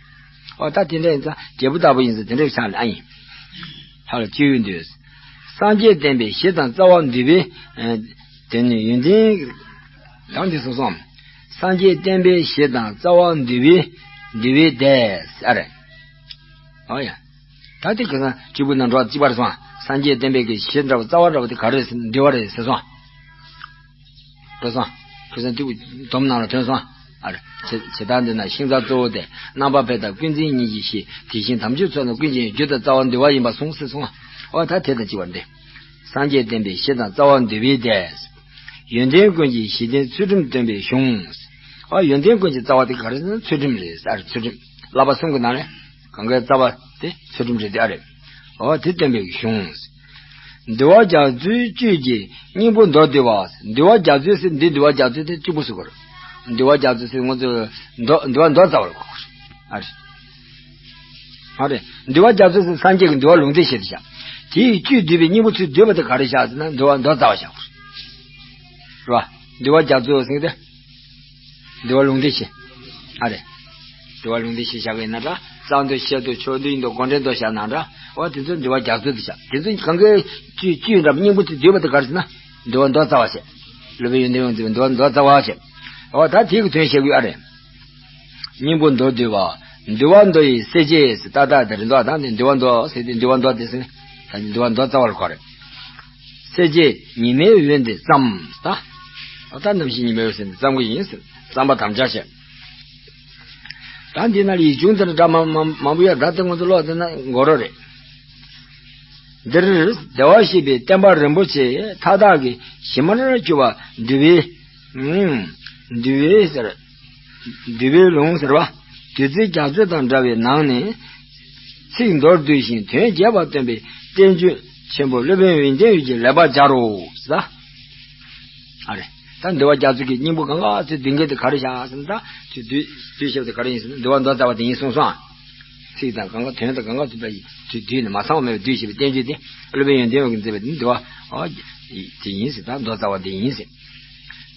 ཨོ་ད་དེ་འདྲ་ཡིན་ཙང་རྒྱལ་པོ་ལྟ་བུ་ཡིན་ཙང་དེ་འདྲའི་ཆ་ནས་ཨ་ཡིན། ལྷ་ལ་སྤྱི་བོས་འདུད། སངས་རྒྱས་བསྟན་པའི་གཞི་དང་རྩ་བ་འདུལ་བའི། དེ་ནི་ཡོན་ཏན། ཡང་འདི་གསུངས་སོ། སངས་རྒྱས་བསྟན་པའི་གཞི་དང་རྩ་བ་འདུལ་བའི་འདུལ་བའི་སྡེ་ཨ་རེད། ཨོ་ཡ། ད་དེ་ཁ་སང་བཅུ་པོ་ནང་འགྲོ་བ་གཅིག་པར་སོང་། སངས་རྒྱས་བསྟན་པའི་གི་གཞི་འདྲ་བ་རྩ་བ་འདྲ་བ་དེ་ག་རེ་ཟེར་འདུལ་བ་རེད་ཟེར་སོང་། འགྲོ་སོང་། ཁ་སང་བཅུ་པོ་སྡོམ་ནང་ལ་ཐོན་སོང་། ཨ་རེ། བྱེ་བྱེ་བྲག་འདི་ན་ཤིང་རྩ་གཙོ་བོ་སྟེ་རྣམ་པར་འཕེལ་དང་ཀུན་འཛིན་གཉིས་ཀྱི་གཞི། དེ་བཞིན་དམ་ཆོས་ཚོགས་རྣམས་ཀུན་གྱི་རྒྱུ་དང་རྩ་བ་འདུལ་བ་ཡིན་པར་གསུངས་ཟེར་སོང་། ཨོ་ད་དེ་དང་གཅིག་པ་འདི། སངས་རྒྱས་བསྟན་པའི་གཞི་དང་རྩ་བ་འདུལ་བའི་སྡེ། ཡོན་ཏན་ཀུན་གྱི་གཞི་རྟེན་ཚུལ་ཁྲིམས་སྟོན་པའི་གཞུང་། ཨ་ཡོན་ཏན་ཀུན་གྱི་རྩ་བ་དེ་ག་རེ་ཟེར་ན་ཚུལ་ཁྲིམས་རེད་ཟེར། ཚུལ་ཁྲིམས་བསླབ་པ་གསུམ་གྱི་ནང་ནས་གང་གའི་རྩ་བ་དེ་ཚུལ་ཁྲིམས་རེད་དེ་ཨ་རེད། ཨོ་དེ་སྟོན་པའི་གཞུང་། འདུལ་བ་རྒྱ་མཚོའི་བཅུད་ཀྱི་སྙིང་པོ་མདོར་བསྡུས་པ། འདུལ་བ་རྒྱ་མཚོའི་ཟེར་འདི་འདུལ་བ་རྒྱ་མཚོའི་དེ་གཅིག་པུ་ཟེར་དགོས་རེད། འདུལ་བ་རྒྱ་མཚོའི་ཟེར་ང་ཚོ་མདོ་འདུལ་བ་མདོ་རྩ་བ་ལ་གོ་དགོས་རེད་ཨ་རེད། ཨ་རེ། འདུལ་བ་རྒྱ་མཚོ་ཟེར་སངས་རྒྱས་ཀྱི་འདུལ་བ་ལུང་བསྟན་བྱེད་དུ་བཞག་དེའི་བཅུད་བསྡུས་པའི་སྙིང་པོ་ཚུལ་བསྡུས་པ་དེ་ག་རེ་བཞག་ཟེར་ན། འདུལ་བ་མདོ་རྩ་བ་བཞག་རེད་བ། འདུལ་བ་རྒྱ་མཚོ་ཟེར་དེ། འདུལ་བ་ལུང་བསྟན་བྱེད། ཨ་རེ། འདུལ་བ་ལུང་བསྟན་བྱེད་བཞག་གི་ཡིན་ན་འདྲ། རྩ་མདོ་བཤད་མདོ་ཆོས་མདོ་ཡིན་མདོ་སྒོམ་འགྲེལ་མདོ་བཞག་ན་འདྲ། འོ་དེ་ཚོ་འདུལ་བ་རྒྱ་མཚོ་དེ་བཞག་དེ་ཚོ་གང་གའི་བཅུད་བཅུད་འདྲ་སྙིང་པོ་ཚུལ་བསྡུས་པ་དེ་ག་རེ་ཟེར་ན། འདུལ་བ་མདོ་རྩ་བ་བྱེད། སློབ་དཔོན་ཡོན་ཏན་དབང་ཕྱུག་འདུལ་བ་མདོ་རྩ་བ་བྱེད། འོ་ད་དེ་གི་དོན་བཤད་དགོས་ཨ་རེ། སྙིང་པོ་མདོར་བསྡུས་པ། འདུལ་བ་མདོ་ཡི་གསལ་བྱེད་ཟེར་ཏག་ཏག་དེ་རེད་འདུག་ད་ནི་འདུལ་བ་མདོ་ཟེར་ཏེ་འདུལ་བ་མདོ་དེ་ཟེར་ནས་ད་ནི་འདུལ་བ་མདོ་རྩ་བ་ལ་གོ་རེད། གསལ་བྱེད་ཉི་མའི་འོད་འདི་ཙམ་ད། ད་ནམ་ཞིག་ཉི་མའི་འོད་ཟེར་འདི་ཙམ་གྱི་ཡིན་ཟེར་བརྩམ་པ་དམ་བཅའ་བྱས། ད་འདི་ན་ཡིག་ཆུང་དེ་འདྲ་མང་མང་མང་པོ་ཡོད། ད་དེ་ང་ཚོ་ཀློག་དེ་ན་འགོར་རོ་རེད། འདིར་བདེ་བར་གཤེགས་པའི་བསྟན་པ་རིན་པོ་ཆེ་མཐའ་དག་གི་གཞི་མར་གྱུར་པ་འདུལ་བའི། ཨུམ། འདུལ་བའི་ཟེར། འདུལ་བའི་ལུང་ཟེར་བ། བདུད་རྩི་རྒྱ་མཚོ་དང་འདྲ་བའི་ནང་ནས། ཚིག་མདོར་བསྡུས་ཤིང་དོན་རྒྱས་པར་སྟོན་པའི་བསྟན་བཅོས་ཆེན་པོ་སློབ་དཔོན་ཡོན་ཏན་འོད་ཀྱིས་ལེགས་པར་སྦྱར་རོ། ཟེར། ཨ་རེ། ད་འདུལ་བ་རྒྱ་མཚོ་གི་སྙིང་པོ་གང་ག་ཚོད་བསྡུས་མཁན་དེ་ག་རེ་བཞག་ཟེར་ན། ད་ཚོད་བསྡུས་བསྡུས་བཤད་པ་དེ་ག་རེ་ཡིན་ཟེར་ན། འདུལ་བ་མདོ་རྩ་བ་དེ་ཡིན་གསུངས་སོང་ཨ། ཚིག་དང་གང་ག་དོན་དང་གང་ག་ཚོད་པ་ཡིན་ཚོད་བསྡུས་ནས་མ་ཚང་བ་མེད་པར་བསྡུས་བྱས་པའི་བསྟན་བཅོས་དེ་སློབ་དཔོན་ཡོན་ཏན་འོད་ཀྱིས་མཛད་པའི་དེ་འདུལ་བ་ཨོ་དེ་ཡིན་ཟེར། ད་མདོ་རྩ་བ་དེ་ཡིན་ཟེར།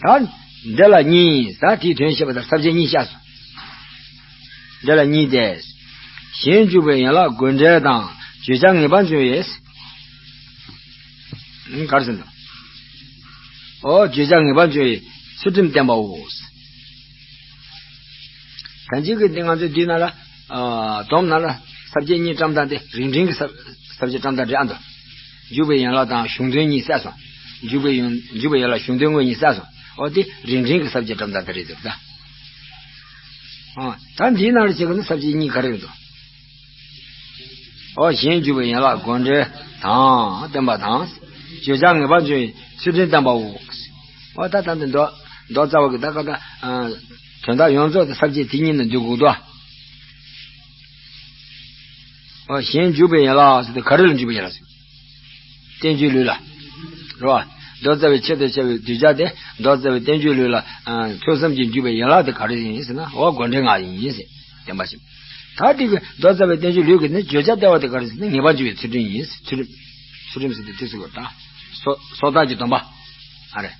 ད་འདི་ལ་གཉིས། ད་དེའི་དོན་བཤད་པ་དང་ས་བཅད་གཉིས་བཤད་སོང་། འདི་ལ་གཉིས་ཏེ། གཞན་འཇུག་པའི་ཡན་ལག་དགོས་འབྲེལ་དང་བརྗོད་བྱ་ངེས་པར་འབྱུང་བའི། ཨང་། ག་རེ་ཟེར་ན། ཨོ་བརྗོད་བྱ་ངེས་པར་འབྱུང་བའི་ཚུལ་ཁྲིམས་བསྟན་པའོ། གང་ཅི་གི་འདི་ང་ཚོའི་འདི་ན་ལ། ཨ་སྡོམ་ན་ལ་ས་བཅད་གཉིས་བཀྲམ་སྟངས་དེ་རིང་འབྲིང་གི་ས་ས་བཅད་བཀྲམ་སྟངས་རེད་ཨ་འདུག་འཇུག་པའི་ཡན་ལག་དང་གཞུང་དོན་གཉིས་བསྲེས་སོང་། འཇུག་པའི་ཡོན་འཇུག་པའི་ཡན་ལག་གཞུང་དོན་དངོས་གཉིས་བསྲེས་སོང་། ཨོ་དེ་རིང་འབྲིང་གི་ས་བཅད་བཀྲམ་སྟངས་དེ་རེད་འདུག་ད། ཨ་ད་འདིའི་ནང་ལ་བྱེད་དགོས་ན་ས་བཅད་གཉིས་ག་རེ་རེད་འདུག་ཨོ་གཞན་འཇུག་པའི་ཡན་ལག་དགོས་འབྲེལ་དང་བསྟན་པ་དང་། བརྗོད་བྱ་ངེས་པར་འབྱུང་བའི་ཚུལ་ཁྲིམས་བསྟན་པའོ། ཨོ་ད་ད་འདི་མདོ་མདོ་རྩ་བ་གི་ད་ག་ད་ཨ་དོན་དག་ཡོངས་རྫོགས་དེ་ས་བཅད་དེ་གཉིས་ནང་འདུས་དགོས་འདུག་ཨོ་གཞན་འཇུག་པའི་ཡན་ལག་ཟེར་དེ་ག་རེ་ལ་འཇུག་པའི་ཡན་ལག་ཟེར། བསྟན་བཅོས་ལུས་ལ། རེད་བ། མདོ་རྩ་བའི་ཆེད་དུ་བྱ་བའི་གདུལ་བྱ་དེ་མདོ་རྩ་བའི་བསྟན་བཅོས་ལུས་ལ། ཨ་ཐོས་བསམ་གྱིས་འཇུག་པའི་ཡན་ལག་དེ་ག་རེ་ཡིན་ཟེར་ན། འོ་དགོས་འབྲེལ་ལྔ་ཡིན་ཟེར། བསྟན་པ་ཞིག་ད་དེ་གི་མདོ་རྩ་བའི་བསྟན་བཅོས་ལུས་ཀྱི་ནི་བརྗོད་བྱ་ལྟེ་བ་དེ་ག་རེ་ཟེར་ན་ངེས་པར་འབྱུང་བའི་ཚུལ་ཁྲིམས་ཡིན། ཚུལ་ཁྲིམས། ཚུལ་ཁྲིམས་ཟེར་དུས་དེ་ཚོ་གི་ད། སོ་སོ་ཐར་གྱི་སྡོམ་པ། ཨ་རེ།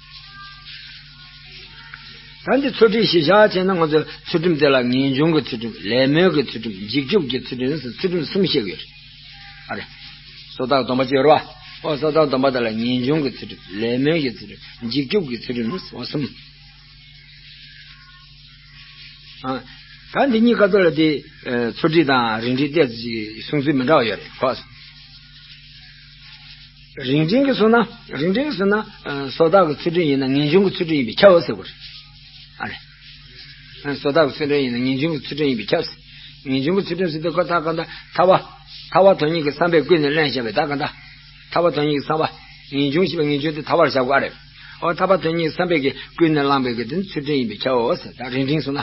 ད་འདི་ཚུལ་ཁྲིམས་གཞི་བཞག་བྱས་ན་ང་ཚོ་ཚུལ་ཁྲིམས་དེ་ལ་ངེས་འབྱུང་གི་ཚུལ་ཁྲིམས། ལས་སྨོན་གྱི་ཚུལ་ཁྲིམས། འཇིགས་སྐྱོབ་ཀྱི་ཚུལ་ཁྲིམས་ཟེར་ཚུལ་ཁྲིམས་གསུམ་བཤད་ཀྱི་ཡོད་རེད། ཨ་རེ། སོ་ཐར་སྡོམ་པ་ཅིག་ཡོད་རེད་བ། ཨོ་སོ་ཐར་སྡོམ་པ་དེ་ལ་ངེས་འབྱུང་གི་ཚུལ་ཁྲིམས། ལས་སྨོན་གྱི་ཚུལ་ཁྲིམས། འཇིགས་སྐྱོབ་ཀྱི་ཚུལ་ཁྲིམས་ཨོ་གསུམ། ཨ། ད་འདི་གཉིས་ཀ་ཐོག་ལ་དེ། ཨ་ཚུལ་ཁྲིམས་དང་རིང་འབྲིང་ཏོག་ཙམ་གསུང་ཚུལ་མི་འདྲ་བ་ཡོད་རེད་ཁོ། རིང་འབྲིང་གི་སོང་ན། རིང་འབྲིང་གི་སོང་ན། ཨ་སོ་ཐར་གྱི་ཚུལ་ཁྲིམས་ཡིན་ན་ངེས་འབྱུང་གི་ཚུལ་ཁྲིམས་ཡིན་པས་ཁྱབ་ཟེར་བ་རེད། ཨ་རེད། ཨ་སོ་ཐར་གྱི་ཚུལ་ཁྲིམས་ཡིན་ན་ངེས་འབྱུང་གི་ཚུལ་ཁྲིམས་ཡིན་པས་ཁྱབ་ཟེར། ངེས་འབྱུང་གི་ཚུལ་ཁྲིམས་ཟེར་དུས་ཁོ་ད་གང་ལྟར་ཐར་པ། ཐར་པ་དོན་གཉེར་གྱི་བསམ་པས་ཀུན་ནས་བསླངས་བཞག་པའི་ད་གང་ལྟར། ཐར་པ་དོན་གཉེར་གྱི་བསམ་པ། ངེས་འབྱུང་ཞེས་པའི་ངེས་འབྱུང་དེ་ཐར་པར་བཞག་དགོས་ཨ་རེད། ཨོ་ཐར་པ་དོན་གཉེར་བསམ་པས་ཀྱི་ཀུན་ནས་བསླངས་པའི་གི་དེ་ཚུལ་ཁྲིམས་ཡིན་པས་ཁྱབ་འོ་ཟེར། ད་རིང་འབྲིང་སོང་ན།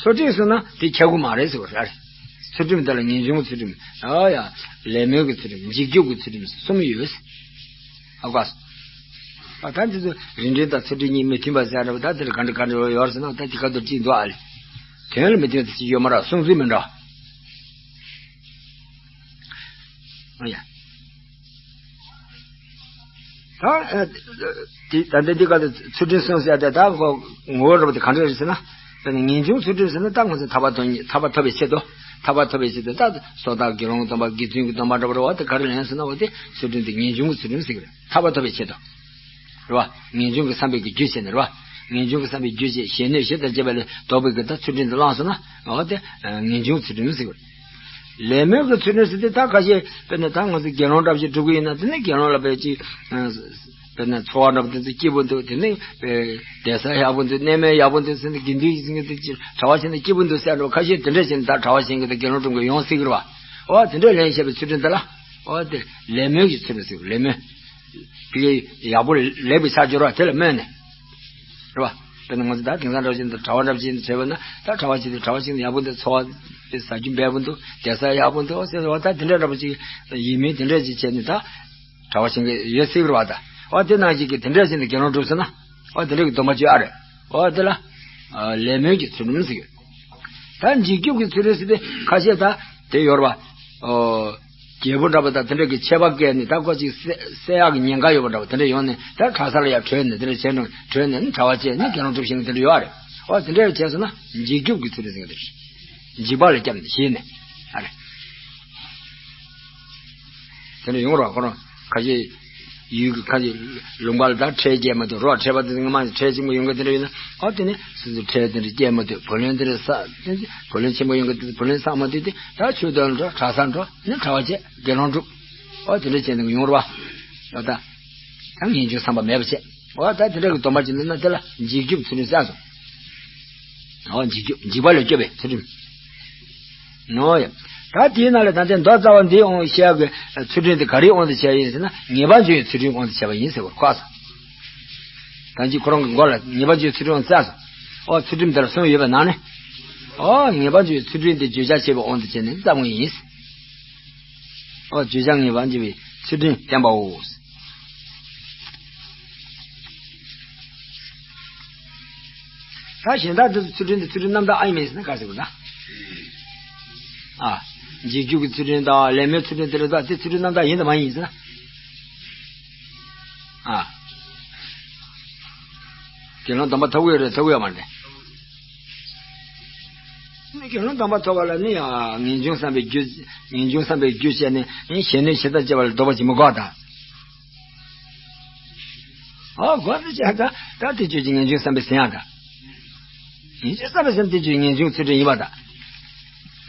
ཚུལ་ཁྲིམས་སོང་ན་དེ་ཁྱབ་ཀྱི་མ་རེད་ཟེར་བ་རེད། ཚུལ་ཁྲིམས་དེ་ལ་ངེས་འབྱུང་གི་ཚུལ་ཁྲིམས། ཨ་ཡ། ལས་སྨོན་གྱི་ཚུལ་ཁྲིམས། འཇིགས་སྐྱོབ་ཀྱི་ཚུལ་ཁྲིམས་གསུམ་ཡོད་ཟེར། ཨ་ཀ། ཨ་ད་འདི་ཚོ་རིང་འབྲིང་དང་ཚུལ་ཁྲིམས་གཉིས་མི་མཐུན་པ་ཟེར་ར་བ། ད་དེ་ལ་ག་འདྲ་ག་འདྲ་ཡོད་ཟེར་ན། ད་དེ་ག་དུ་གཅིག་འདུག་ཨ་ལེ། དོན་ལ་མི་མཐུན་པ་ཡོད་མ་རེད། གསུང་ཚུལ་མི་འདྲ། ཨ་ཡ། ད་ཨ་དེ་ད་ལྟ་འདི་ག་དེ་ཚུལ་ཁྲིམས་གསུམ་ཟེར་ཏེ་ད་ངོ་ངོ་བོ་རབ་དེ་ག་འདྲ་རེད་ཟེར་ན། དེ་ནི་ངེས་འབྱུང་ཚུལ་ཁྲིམས་ཟེར་ན་ད་ང་ཚོ་ཐར་པ་དོན་གཉེར། ཐར་པ་ཐོབ་པའི་ཆེད་དུ། ཐར་པ་ཐོབ་པའི་ཆེད་དུ་ད་སོ་ཐར་དགེ་སློང་སྡོམ་པ་དགེ་ཚུལ་གྱི་སྡོམ་པ་འདྲ་པོ་རེད་བ། དེ་ག་རེ་ལེན་ཟེར་ན་བ། དེ་ཚུལ་ཁྲིམས་དེ་ངེས་འབྱུང་གི་ཚུལ་ཁྲིམས་ཟེར་གི་རེད། ཐར་པ་ཐོབ་པའི་ཆེད་དུ། རེད་བ། ངེས་འབྱུང་གི་བསམ་པའི་གི་རྒྱུ་བྱས་ནས་རེད་བ། ངེས་འབྱུང་གི་བསམ་པའི་རྒྱུ་བྱས་གཞན་གནོད་གཞི་དང་བཅས་པ་ལས་ལྡོག་པའི་གི་ད་ཚུལ་ཁྲིམས་དེ་བླངས་སོང་ན་བ། དེ་ངེས་འབྱུང་ཚུལ་ཁྲིམས་ཟེར་གི་རེད། ལས་སྨོན་གྱི་ཚུལ་ཁྲིམས་ཟེར་དུས་ད་ཁ་ཤས་དཔེར་ན་ད་ང་ཚོ་དགེ་སློང་འདྲ་ཞིག་སྒྲུབ་ཀྱི་ཡིན་ན། དེ་ནི་དགེ་སློང་ལ་དཔེ་ཅིག་དཔེར་ན་འཚོ་བ་འདྲ་པོ་དེ་ཚོ་སྐྱིད་པོ་འདུག་དེ་ནི་བསྡད་ས་ཡག་པོ་འདུག་གནས་མལ་ཡག་པོ་འདུག་ཟེར་ནས་དགེ་འདུན་ཡིན་ཟེར་མཁན་དེ་ཅིག་གྲྭ་པ་བྱས་ན་སྐྱིད་པོ་འདུག་ཟེར་འགྲོ། ཁ་ཤས་དེ་འདྲ་བྱས་ནས་ད་གྲྭ་པ་བྱེད་མཁན་དང་དགེ་སློང་སྒྲུབ་མཁན་ཡོང་སྲིད་ཀྱི་རེད་བ། འོ་དེ་འདྲ་ལེན་བྱས་པའི་ཚུལ་ཁྲིམས་དེ་ལ་འོ་དེ་ལས་སྨོན་གྱི་ཚུལ་ཁྲིམས་ཟེར། ལས་སྨོན། དེ་གའི་ཡག་པོ་ལེགས་པའི་ཆ་སྦྱོར་བ་དེ་ལ་སྨོན་ནས། རེད་བ། དཔེར་ན་ང་ཚོ་ད་དེང་སང་འདྲ་བཞིན་དུ་གྲྭ་པ་འདྲ་བཞིན་དུ་བྱས་པ་ན། ད་གྲྭ་པ་ཞིག་དང་གྲྭ་པ་ཞིག་ཡག་པོ་འདུག་འཚོ་བ་ཟ་རྒྱུ་འབེལ་པོ་འདུག་བསྡད་ས་ཡག་པོ་འདུག་ཟེར་བ། ད་དེ་འདྲ་འདྲ་པོ་ཅིག་ཡིན་མིན་དེ་འདྲ་ཅིག་བྱས་ནས་ད་གྲྭ་པ་བྱེད་མཁན་ཡོད་སྲིད་ཀྱི་རེད་བ། ད་འོ་དེ་ནང་བཞིན་གྱི་དེ་འདྲ་བྱས་ནས་དགེ་སློང་སྒྲུབ་སོང་ན་འོ་དེ་འདྲ་གི་སྡོམ་པ་བཅོལ་ཨ་རེད། འོ་དེ་ལ་ལས་སྨོན་གྱི་ཚུལ་ཁྲིམས་ཟེར་གྱི་ཡོད། ད་འཇིགས་སྐྱོབ་ཀྱི་ཚུལ་ཁྲིམས་ཟེར་དེ་ཁ་ཤས་ད། དེ་ཡོད་རེད་པ། ཨོ། རྒྱལ་པོ་འདྲ་པོ་དང་དེ་འདྲ་གི་ཆད་པ་བཀལ་ནས་ད་ཁོ་ཅིག་བསད་བསད་ཡག་གི་ཉེན་ཁ་ཡོད་པ་འདྲ་པོ་དེ་འདྲ་ཡོང་ནས་ད་གྲྭ་ས་ལ་ཡར་བྲོས་ནས་དེ་འདྲ་བྱས་ནས་བྲོས་ནས་ནི་གྲྭ་པ་བྱས་ནས་དགེ་སློང་སྒྲུབ་ཤེས་ནས་དེ་འདྲ་ཡོད་རེད། ཨོ་དེ་འདྲ་བྱས་སོང་ན་འཇིགས་སྐྱོབ་ཀྱི་ཚུལ་ཁྲིམས་ཟེར་གི་དེ་རེད། འཇིགས་པ་ལ་སྐྱབས་ནས་ཞེས་ནས། ཨ་རེ། དེ་འདྲ་ཡོང་རོགས་ཁོ་རང་ཁ་ཤས། ཡུལ་གྱི་ཁ་ཅིག་ལུང་པ་ལ་ད་ཁྲལ་སྐྱེལ་མ་ཐུབ་རོགས་ཁྲལ་པ་དེ་ཚོ་སྔ་མ་ཁྲལ་ཆེན་པོ་ཡོང་གི་དེ་འདྲ་ཡོད་ན་ཨོ་དེ་ནི་སོ་སོ་ཁྲལ་དེ་འདྲ་སྐྱེལ་མ་ཐུབ་བུ་ལོན་དེ་འདྲ་བསགས་དེ་བུ་ལོན་ཆེན་པོ་ཡོང་གི་དེ་བུ་ལོན་བསགས་མ་ཐུབ་དེ་ད་ཆོས་དོན་འགྲོ་གྲྭ་ས་འགྲོ་ནི་གྲྭ་པ་བྱས་དགེ་སློང་སྒྲུབ་ཨོ་དེ་འདྲ་བྱས་ནས་ཡོང་རོགས་ཨོ་ད་ད་ངེས་འབྱུང་བསམ་པ་མེད་པ་བྱས་ཨོ་ད་དེ་འདྲ་གི་སྡོམ་པ་ཅིག་ལེན་ན་དེ་ལ་འཇིགས་སྐྱོབ་ཚུལ་ཁྲིམས་བསགས་སོང་། ཨོ་འཇིགས་སྐྱོབ་འཇིགས་པ་ལས་སྐྱོབ་པའི་ཚུལ་ཁྲིམས། ནོ་ཡ། ད་དེའི་ནང་ལ་ད་ལྟའི་མདོ་རྩ་བ་འདིའི་དབང་བཤད་ཀྱི་ཚུལ་ཁྲིམས་དེ་ག་རེའི་དབང་དུ་བྱས་ཡིན་ཟེར་ན་ངེས་པར་འབྱུང་བའི་ཚུལ་ཁྲིམས་དབང་དུ་བྱས་པ་ཡིན་ཟེར་བར་ཁོ་ས། ད་ཅི་ཁོ་རང་གི་མགོ་ལ་ངེས་པར་འབྱུང་བའི་ཚུལ་ཁྲིམས་དབང་དུ་བྱས་སོང་། ཨོ་ཚུལ་ཁྲིམས་དེ་ལ་གསུམ་ཡོད་པའི་ནང་ནས། ཨོ་ངེས་པར་འབྱུང་བའི་ཚུལ་ཁྲིམས་དེ་བརྗོད་བྱ་བྱས་པའི་དབང་དུ་བྱས་ནས་བརྩམས་པ་ཡིན། ཨོ་བརྗོད་བྱ་ངེས་པར་འབྱུང་བའི་ཚུལ་ཁྲིམས་བསྟན་པའོ། ད་གཞན་དག་དེ་ཚོ་ཚུལ་ཁྲིམས་དེ་ཚུལ་ཁྲིམས་རྣམ་དག་ཨེ་ཡིན་མིན་ཟེར་ན་ག་རེ་ཟེར་དགོས་ན། ཨ། འཇིགས་སྐྱོབ་ཀྱི་ཚུལ་ཁྲིམས་དང་ལས་མེད་ཚུལ་ཁྲིམས་དེ་རེད་ད་དེ་ཚུལ་ཁྲིམས་རྣམ་དག་ཡིན་དང་མ་ཡིན་ཟེར་ན། ཨ། དགེ་སློང་སྡོམ་པ་ཐོབ་ཀྱི་ཡོད་རེད་ཐོབ་ཀྱི་ཡོད་མ་རེད། དགེ་སློང་སྡོམ་པ་ཐོབ་པ་ལ་ནི་ཡང་ངེས་འབྱུང་བསམ་པའི་རྒྱུ་ངེས་འབྱུང་བསམ་པའི་རྒྱུ་བྱས་ནས་གཞན་ནི་ཇི་ལྟར་སྐྱེ་བ་ལ་ལྡོག་པ་ཅིག་མི་དགོས་ད། ཨོ་དགོས་ཏེ་བྱས་ད་ད་དེ་ཆོས་ཀྱི་ངེས་འབྱུང་བསམ་པའི་ཟིན་ཡང་ད། ངེས་འབྱུང་བསམ་པའི་ཟིན་དེ་ཆོས་ངེས་འབྱུང་ཚུལ་ཁྲིམས་ཡིན་པ་ད།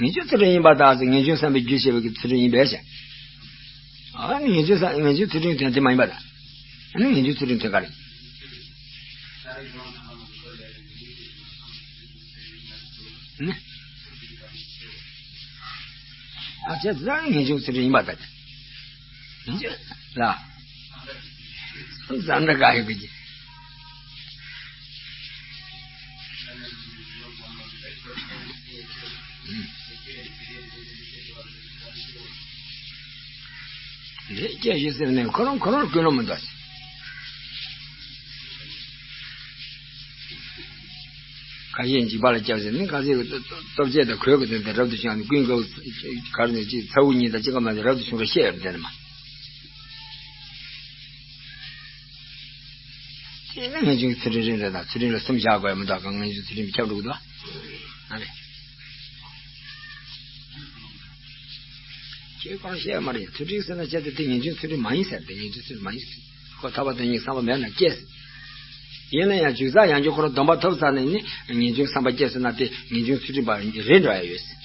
ངེས་འབྱུང་ཚུལ་ཁྲིམས་ཡིན་པ་ད་ཟེར་ངེས་འབྱུང་བསམ་པའི་རྒྱུ་བྱས་པའི་ཚུལ་ཁྲིམས་ཡིན་པས་ཤག་ཨ་ནི་ངེས་འབྱུང་བསམ་ངེས་འབྱུང་ཚུལ་ཁྲིམས་དོན་དེ་མ་ཡིན་པ་ད། ཨ་ནི་ངེས་འབྱུང་ཚུལ་ཁྲིམས་དོན་ག་རེ། ནི། ཨ་ཅེ་ཙང་ངེས་འབྱུང་ཚུལ་ཁྲིམས་ཡིན་པ་ད། ལ། བསམ་ན་དགའ་ཡོད་ཀྱི། ལས་སྐྱེས་ཞེས་ཟེར་ནས་ཁོ་རང་ཁོ་རང་ཀུན་སློང་མི་འདུག་ཁ་ཞེ་འཇིགས་པ་ལ་སྐྱབས་ཟེར་ནས་ཁ་ཟས་ཀྱི་སྟོབས་བཅས་དང་གོས་ཀྱི་དོན་དེ་རབ་ཏུ་བྱུང་ནས་ཀུན་དགའ་བོ་གར་ནས་ཅིག་ཚ་བོ་གཉིས་དང་གཅིག་ཀ་མ་ནས་རབ་ཏུ་བྱུང་བ་བཤད་ཡོད་དེ་ནི་མ། དེ་ནི་ངེས་འབྱུང་ཚུལ་ཁྲིམས་རེད་འདྲ་དང་ཚུལ་ཁྲིམས་ལ་སེམས་བཞག་དགོས་མི་འདུག་གང་ངེས་འབྱུང་ཚུལ་ཁྲིམས་ཁྱབ་འགྲོ་གི་འདུག་ཨ་རེ། ཁྱེད་ཀྱིས་བཤད་མ་རེད། ཚུལ་ཁྲིམས་ཟེར་ན་བྱས་ཏེ་དེ་ངེས་འབྱུང་ཚུལ་ཁྲིམས་མ་ཡིན་ཟེར་ཏེ་ངེས་འབྱུང་ཚུལ་ཁྲིམས་མ་ཡིན་ཟེར། ཁོ་ཐར་པ་དོན་གཉེར་བསམ་པ་མེད་ན་སྐྱེས་ཟེར། ཡིན་ན་ཡང་འཇུག་ས་ཡང་བསྐྱར་ཁོ་རང་སྡོམ་པ་ཐོབ་ཚར་ནས་ནི་ངེས་འབྱུང་བསམ་པ་སྐྱེས་སོང་ན་དེ་ངེས་འབྱུང་ཚུལ་ཁྲིམས་པ་རེད་འགྲོ་ཡ་ཡོད་ཟེར།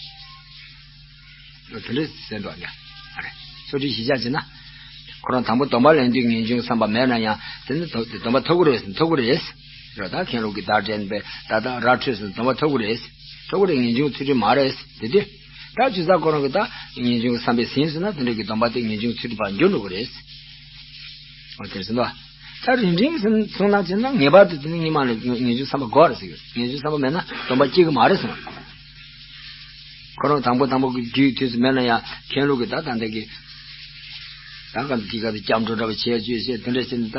དེ་འདྲ་ཟེར་འགྲོ་ཡ། ཨ་རེ། ཚུལ་ཁྲིམས་གཞི་བཞག་བྱས་ན། ཁོ་རང་དང་པོ་སྡོམ་པ་ལེན་དུས་ངེས་འབྱུང་བསམ་པ་མེད་ན་ཡང་དེ་ནི་སྡོམ་པ་ཐོབ་ཀྱི་རེད་ཟེར་ཐོབ་ཀྱི་རེད་ཟེར། རེད་ད་མཁན་སློབ་ཀྱི་བརྡ་སྤྲད་པས་ད་ལྟ་ར་འཕྲོད་སོང་སྡོམ་པ་ཐོབ་ཀྱི་རེད། ཐོབ་ཀྱི་རེད་ངེས་འབྱུང་ཚུལ་ཁྲིམས་མ་རེད། དེ་དུས། ད་ཇི་ལྟར་ཁོ་རང་གི་ད་ངེས་འབྱུང་བསམ་པས་ཟིན་སོང་ན་དེ་འདྲ་གི་སྡོམ་པ་དེ་ངེས་འབྱུང་ཚུལ་ཁྲིམས་པར་འགྱུར་འགྲོ་གི་རེད། འོ་དེར་ཟིན་པ། ད་རིང་རིང་སོང་ན་ཅི་ན་ངེས་པར་དུ་དེ་ནི་སྔོན་མ་ལ་ངེས་འབྱུང་བསམ་པ་དགོས་རེད་ཟེར་གི་ངེས་འབྱུང་བསམ་པ་མེད་ན་སྡོམ་པ་སྐྱེ་གི་མ་རེད་ཟེར། ཁོ་རང་དང་པོ་དང་པོ་གི་རྒྱུའི་དུས་སུ་མེད་ན་ཡང་མཁན་སློབ་ཀྱི་ད་ད་འདྲ་གི་ད་ག་འདི་ག་དུ་སྐྱབས་འགྲོ་འདྲ་བ་བྱས་བཅུག་བྱས་དེ་འདྲ་བྱས་ནས་ད་